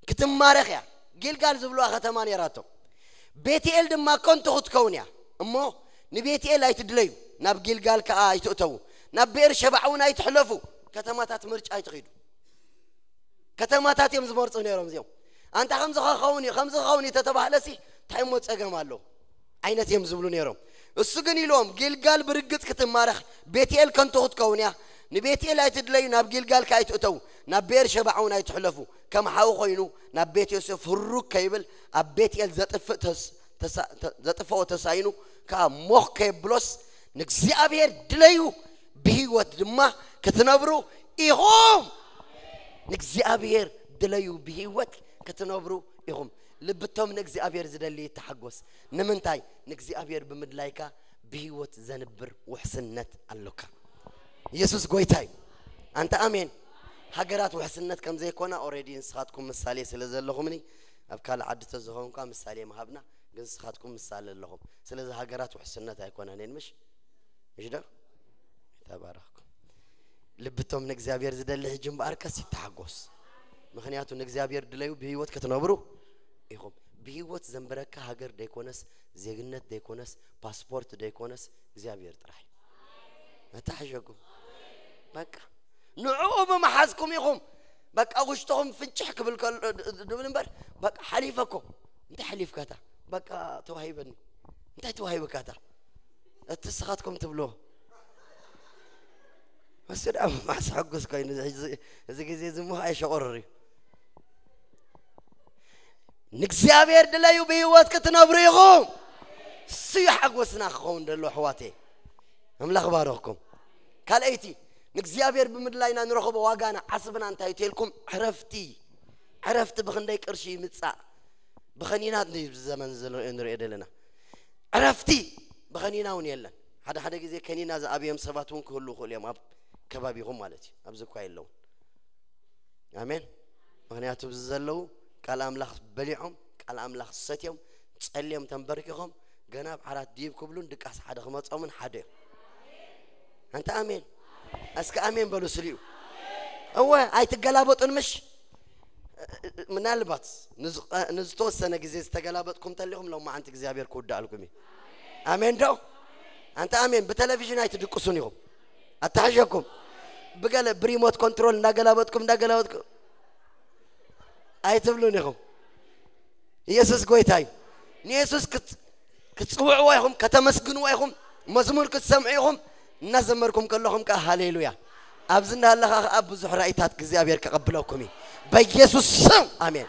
ክትማረኽ እያ። ጊልጋል ዝብልዋ ከተማ ነይራቶ። ቤትኤል ድማ ከንቱ ክትከውን እያ። እሞ ንቤትኤል ኣይትድለዩ፣ ናብ ጊልጋል ከኣ ኣይትእተዉ፣ ናብ ብኤር ሸባዕ እውን ኣይትሕለፉ። ከተማታት ምርጫ ኣይትኺዱ። ከተማታት እዮም ዝመርጹ ነይሮም እዚኦም። ኣንታ ከምዚ ክኸውን እዩ፣ ከምዚ ክኸውን እዩ ተተባህለሲ እንታይ እሞ ጸገም ኣሎ ዓይነት እዮም ዝብሉ ነይሮም። እሱ ግን ኢሎም፣ ጊልጋል ብርግጽ ክትማረኽ፣ ቤትኤል ከንቱ ክትከውን እያ። ንቤትኤል ኣይትድለዩ፣ ናብ ጊልጋል ከኣ ኣይትእተዉ፣ ናብ ብኤር ሸባዕ እውን ኣይትሕለፉ። ከም ሓው ኮይኑ ናብ ቤት ዮሴፍ ህሩግ ከይብል ኣብ ቤትኤል ዘጥፍእ ተስ-፣ ተሳ-፣ ተ-፣ ዘጥፍኦ ተሳይኑ ከኣ ሞኽ ከየብሎስ ንእግዚኣብሔር ድለዩ ብህይወት ድማ ክትነብሩ ኢኹም። ንእግዚኣብሔር ድለዩ ብህይወት ክትነብሩ ኢኹም። ልብቶም ንእግዚኣብሔር ዝደሊ ይተሓጎስ። ንምንታይ? ንእግዚኣብሔር ብምድላይካ ብህይወት ዘንብር ውሕስነት ኣሎካ። ኢየሱስ ጎይታ እዩ። ኣንታ ኣሜን። ሃገራት ውሕስነት ከም ዘይኮና ኦሬዲ ንስኻትኩም ምሳሌ ስለ ዘለኹምኒ ኣብ ካልእ ዓዲ ተዝኸውን እኳ ምሳሌ ምሃብና፣ ግን ንስኻትኩም ምሳሌ ኣለኹም። ስለዚ ሃገራት ውሕስነት ኣይኮናን እየን፣ ምሽ? ምሽ ዶ? ተባረኽኩም። ልብቶም ንእግዚኣብሔር ዝደሊ ሕጂ እምበኣርከስ ይተሓጎስ። ምኽንያቱ ንእግዚኣብሔር ድለዩ ብህይወት ክትነብሩ ኢኹም። ብህይወት ዘንብረካ ሃገር ደይኮነስ፣ ዜግነት ደይኮነስ፣ ፓስፖርት ደይኮነስ፣ እግዚኣብሔር ጥራሕ እዩ። መታሕሸኩም። በቃ ንዕኡ ብምሓዝኩም ኢኹም። በቃ ውሽጥኹም ፍንጭሕ ክብል ከሎ ድ-፣ ድ-፣ ድብል እምበር፣ በቃ ሓሊፈ እኮ። እንታይ ሓሊፍካታ? በቃ ተዋሂበኒ። እንታይ ተዋሂብካታ? እቲ ስኻትኩም ትብሎ። እሱ ደኣ ማስ ሕጉስ ኮይኑ እዚ ግዜ ዝምኻ ኣይሸቆርር እዩ። ንእግዚኣብሔር ድለዩ ብህይወት ክትነብሩ ኢኹም። እሱ እዩ ሓጎስና ክኸውን ደሎ ኣሕዋተይ። ኣምላኽ ባረኽኩም። ካልኣይቲ ንእግዚኣብሔር ብምድላይና ንረኽቦ ዋጋና ዓስብና እንታይ እዩ ተልኩም? ዕረፍቲ። ዕረፍቲ ብኽንደይ ቅርሺ ይምጻእ? ብኸኒና እንደ ዘመን ዘሎ ንሪኦ ዘለና። ዕረፍቲ ብኸኒና እውን የለን። ሓደ ሓደ ግዜ ከኒና ዝኣብዮም ሰባት እውን ክህሉ ይኽእሉ እዮም ኣብ ከባቢኹም ማለት እዩ። ኣብዚ እኳ የለውን። ኣሜን። ምክንያቱ ኣብዚ ዘለዉ ቃል ኣምላኽ በሊዖም፣ ቃል ኣምላኽ ሰትዮም፣ ጸልዮም ተንበርኪኾም ገና ኣብ ዓራት ድይብ ክብሉን ድቃስ ሓደ ክመጾምን ሓደ እዮም። ኣንተ ኣሜን። እስከ ኣሜን በሉ ስሊኡ። እወ ኣይትገላበጡን ምሽ ምናልባት ንዝተወሰነ ግዜ ዝተገላበጥኩም ተሊኹም ሎማዓንቲ እግዚኣብሔር ክውዳኣልኩም እዩ። ኣሜን ዶ? ኣንተ ኣሜን። ብቴሌቪዥን ኣይትድቅሱን ኢኹም። ኣታሕሸኩም ብገለ ብሪሞት ኮንትሮል እንዳገላበጥኩም እንዳገላበጥኩም ኣይትብሉን ኢኹም። ኢየሱስ ጎይታ እዩ። ንኢየሱስ ክትጽውዕዎ ኢኹም፣ ከተመስግንዎ ኢኹም፣ መዝሙር ክትሰምዑ ኢኹም። እናዘመርኩም ከለኹም ከዓ ሃሌሉያ። ኣብዚ እንዳሃለኻ ከዓ ብዙሕ ራእይታት እግዚኣብሔር ከቐብለኩም እዩ በኢየሱስ ስም። ኣሜን።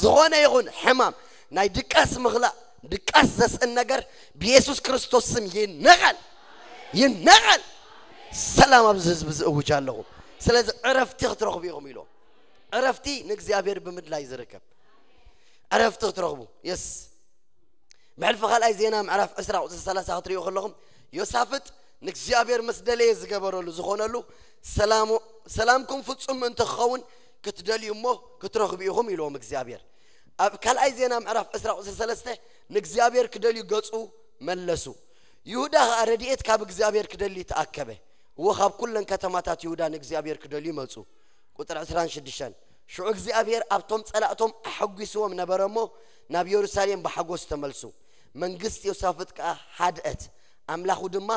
ዝኾነ ይኹን ሕማም፣ ናይ ድቃስ ምኽላእ፣ ድቃስ ዘስእን ነገር ብኢየሱስ ክርስቶስ ስም ይነቐል፣ ይነቐል። ሰላም ኣብዚ ህዝቢ ዝእውጅ ኣለኹ። ስለዚ ዕረፍቲ ክትረኽቡ ኢኹም ኢሎም። ዕረፍቲ ንእግዚኣብሔር ብምድላይ ዝርከብ። ዕረፍቲ ክትረኽቡ የስ ብሕልፊ ካልኣይ ዜና ምዕራፍ ዕስራ ቁፅሪ ሰላሳ ክትሪኡ ከለኹም ዮሳፍጥ ንእግዚኣብሔር ምስ ደለየ ዝገበረሉ ዝኾነሉ ሰላምኩም ፍፁም ምእንቲ ክኸውን ክትደልዩ እሞ ክትረኽቡ ኢኹም ኢልዎም እግዚኣብሔር። ኣብ ካልኣይ ዜና ምዕራፍ ዕስራ ቁፅሪ ሰለስተ ንእግዚኣብሔር ክደልዩ ገፁ መለሱ። ይሁዳ ኸዓ ረድኤት ካብ እግዚኣብሔር ክደሊ ተኣከበ። እወ ካብ ኩለን ከተማታት ይሁዳ ንእግዚኣብሔር ክደልዩ መፁ። ቁፅሪ ዕስራን ሽዱሽተን ሽዑ እግዚኣብሔር ኣብቶም ፀላእቶም ኣሐጒስዎም ነበረ እሞ ናብ የሩሳሌም ብሓጎስ ተመልሱ። መንግስቲ ዮሳፍጥ ከዓ ሃድአት፣ ኣምላኹ ድማ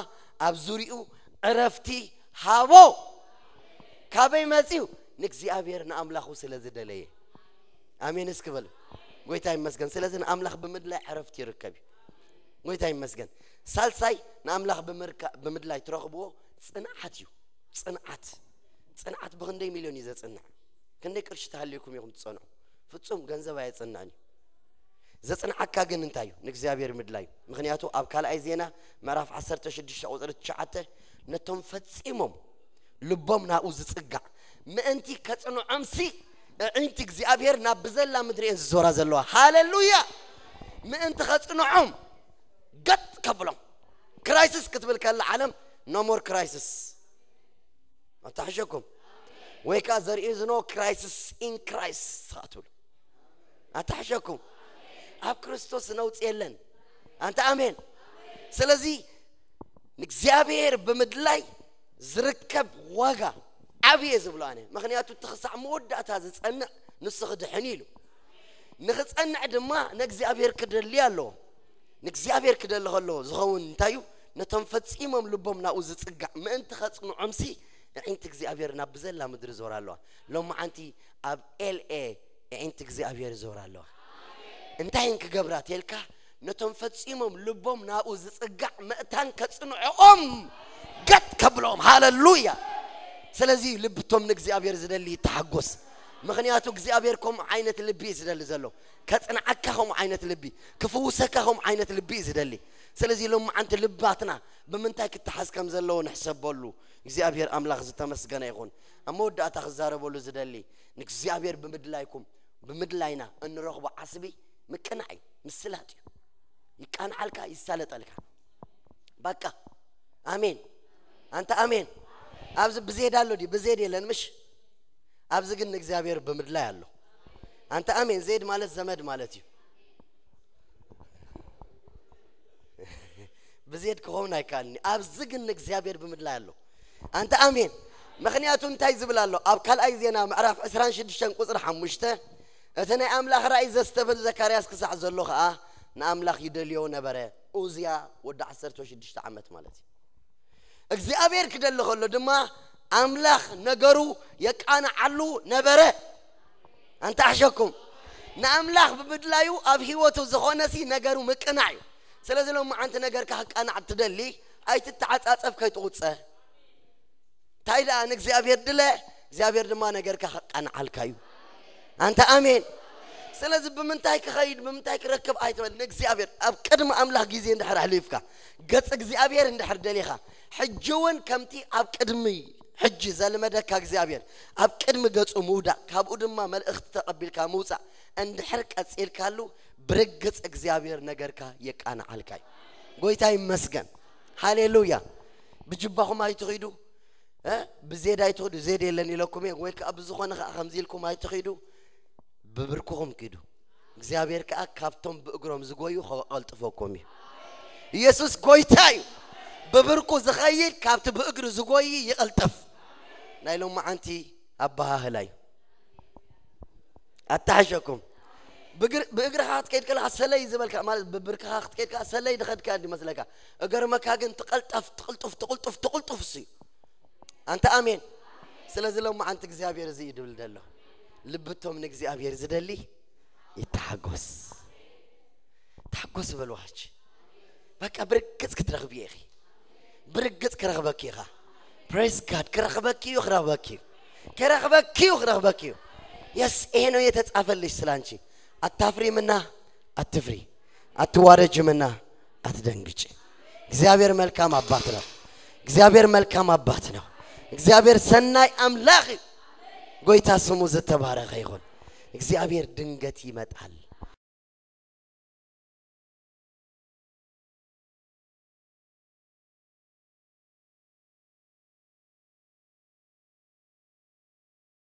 ኣብ ዙሪኡ ዕረፍቲ ሃቦ። ካበይ መፅዩ? ንእግዚኣብሔር ንኣምላኹ ስለ ዝደለየ። ኣሜን እስኪ በል። ጎይታ ይመስገን። ስለዚ ንኣምላኽ ብምድላይ ዕረፍቲ ይርከብ እዩ። ጎይታ ይመስገን። ሳልሳይ ንኣምላኽ ብምድላይ ትረኽብዎ ፅንዓት እዩ። ፅንዓት። ፅንዓት ብኽንደይ ሚልዮን እዩ ዘፅንዕ? ክንደይ ቅርሺ ተሃልዩኩም ኢኹም ትፀንዑ? ፍፁም ገንዘብ ኣየፅንዕን እዩ። ዘፅንዓካ ግን እንታይ እዩ? ንእግዚኣብሔር ምድላይ እዩ። ምክንያቱ ኣብ ካልኣይ ዜና ምዕራፍ ዓሰርተ ሽዱሽተ ቁፅሪ ትሽዓተ ነቶም ፈፂሞም ልቦም ናብኡ ዝፅጋዕ ምእንቲ ከፅንዖምሲ ኣዒንቲ እግዚኣብሔር ናብ ብዘላ ምድሪ እየን ዝዞራ ዘለዋ። ሃሌሉያ። ምእንቲ ከፅንዖም ገጥ ከብሎም። ክራይስስ ክትብል ከላ ዓለም no more crisis ኣታሕሸኩም። ወይ ከዓ there is no crisis in Christ ክትብሉ ኣታሕሸኩም። ኣብ ክርስቶስ ነውፅ የለን። ኣንተ ኣሜን። ስለዚ ንእግዚኣብሔር ብምድላይ ዝርከብ ዋጋ ዓብየ ዝብሎ ኣነ። ምክንያቱ እቲ ክሳዕ መወዳእታ ዝፀንዕ ንሱ ክድሕን ኢሉ። ንክፀንዕ ድማ ንእግዚኣብሔር ክደሊ ኣለዎ። ንእግዚኣብሔር ክደሊ ከለዎ ዝኸውን እንታይ እዩ? ነቶም ፈፂሞም ልቦም ናብኡ ዝፅጋዕ ምእንቲ ከፅንዖምሲ ኣዒንቲ እግዚኣብሔር ናብ ብዘላ ምድሪ ዞር ኣለዋ። ሎማዓንቲ ኣብ ኤልኤ ኣዒንቲ እግዚኣብሔር ዞር ኣለዋ። እንታይ እየን ክገብራ ተልካ? ነቶም ፈፂሞም ልቦም ናብኡ ዝፅጋዕ ምእንታን ከፅንዖም ገጥ ከብሎም። ሃሌሉያ። ስለዚ ልብቶም ንእግዚኣብሔር ዝደሊ ይተሓጎስ። ምክንያቱ እግዚኣብሔር ከምኡ ዓይነት ልቢ እዩ ዝደሊ ዘሎ። ከፅንዓካ ከምኡ ዓይነት ልቢ፣ ክፍውሰካ ከምኡ ዓይነት ልቢ እዩ ዝደሊ። ስለዚ ሎማዓንቲ ልባትና ብምንታይ ክተሓዝ ከም ዘለዎ ንሕሰበሉ። እግዚኣብሔር ኣምላኽ ዝተመስገነ ይኹን። ኣብ መወዳእታ ክዛረበሉ ዝደሊ ንእግዚኣብሔር ብምድላይኩም ብምድላይና እንረኽቦ ዓስቢ ምቅናዕ እዩ፣ ምስላጥ እዩ። ይቃንዓልካ፣ ይሳለጠልካ። በቃ ኣሜን። ኣንተ ኣሜን። ኣብዚ ብዜድ ኣሎ ድዩ? ብዜድ የለን ምሽ? ኣብዚ ግን ንእግዚኣብሔር ብምድላይ ኣሎ። ኣንተ ኣሜን። ዜድ ማለት ዘመድ ማለት እዩ። ብዜድ ክኸውን ኣይከኣልን እዩ። ኣብዚ ግን ንእግዚኣብሔር ብምድላይ ኣሎ። ኣንተ ኣሜን። ምኽንያቱ እንታይ ዝብል ኣሎ? ኣብ ካልኣይ ዜና ምዕራፍ ዕስራን ሽዱሽተን ቁፅሪ ሓሙሽተ እቲ ናይ ኣምላኽ ራእይ ዘስተብል ዘካርያስ ክሳዕ ዘሎ ኸዓ ንኣምላኽ ይደልዮ ነበረ። ኡዝያ ወዲ ዓሰርተ ሽዱሽተ ዓመት ማለት እዩ። እግዚኣብሔር ክደሊ ከሎ ድማ ኣምላኽ ነገሩ የቃንዓሉ ነበረ። ኣንተ ኣሕሸኩም ንኣምላኽ ብምድላዩ ኣብ ህይወቱ ዝኾነሲ ነገሩ ምቅናዕ እዩ። ስለዚ ሎማዓንቲ ነገርካ ክቃናዕ ትደሊ፣ ኣይትተዓጻጸፍ፣ ከይትቑጸ። እንታይ ደኣ ንእግዚኣብሔር ድለ፣ እግዚኣብሔር ድማ ነገርካ ከቃንዓልካ እዩ። ኣንተ ኣሜን። ስለዚ ብምንታይ ክኸይድ ብምንታይ ክረክብ ኣይትበል። ንእግዚኣብሔር ኣብ ቅድሚ ኣምላኽ ግዜ እንድሕር ኣሕሊፍካ፣ ገጽ እግዚኣብሔር እንድሕር ደሊኻ፣ ሕጂ እውን ከምቲ ኣብ ቅድሚ ሕጂ ዘልመደካ እግዚኣብሔር ኣብ ቅድሚ ገጹ ምውዳቕ፣ ካብኡ ድማ መልእኽቲ ተቐቢልካ ምውጻእ እንድሕር ቀጺልካሉ፣ ብርግጽ እግዚኣብሔር ነገርካ የቃንዓልካ እዩ። ጎይታ ይመስገን። ሃሌሉያ። ብጅባኹም ኣይትኺዱ፣ እ? ብዜድ ኣይትኺዱ፣ ዜድ የለን ኢለኩም እየ። ወይ ከዓ ብዝኾነ ከዓ ከምዚ ኢልኩም ኣይትኺዱ፣ ብብርክኹም ኪዱ። እግዚኣብሔር ከዓ ካብቶም ብእግሮም ዝጎዩ ከቐልጥፈኩም እዩ። ኢየሱስ ጎይታ እዩ። ብብርኩ ዝኸይድ ካብቲ ብእግሪ ዝጎይ ይቐልጠፍ። ናይ ሎማዓንቲ ኣበሃህላ እዩ። ኣተሓሸኩም። ብእግር-፣ ብእግርኻ ክትከይድ ከለኻ ሰለይ ዝበልካ፣ ማለት ብብርክኻ ክትከይድ ከለኻ ሰለይ ድኸድካ እንዲ መስለካ። እገርመካ ግን ትቐልጠፍ፣ ትቕልጡፍ፣ ትቕልጡፍ፣ ትቕልጡፍ እሱ እዩ። ኣንተ ኣሜን። ስለዚ ሎማዓንቲ እግዚኣብሔር እዚ እዩ ድብል ደሎ። ልብቶም ንእግዚኣብሔር ዝደሊ ይተሓጎስ። ተሓጎስ በልዋ ሕጂ። በቃ ብርግጽ ክትረኽቢ ኢኺ። ብርግጽ ክረኽበኪ ኢኻ። Praise God። ክረኽበኪ እዩ፣ ክረኽበኪ እዩ። ክረኽበኪ እዩ፣ ክረኽበኪ እዩ። የስ፣ ይሄ ነው የተጻፈልሽ ስላንቺ። አታፍሪምና አትፍሪ፣ አትዋረጅምና አትደንግጭ። እግዚአብሔር መልካም አባት ነው። እግዚአብሔር መልካም አባት ነው። እግዚአብሔር ሰናይ አምላክ እዩ። ጎይታ ስሙ ዝተባረከ ይኹን። እግዚአብሔር ድንገት ይመጣል።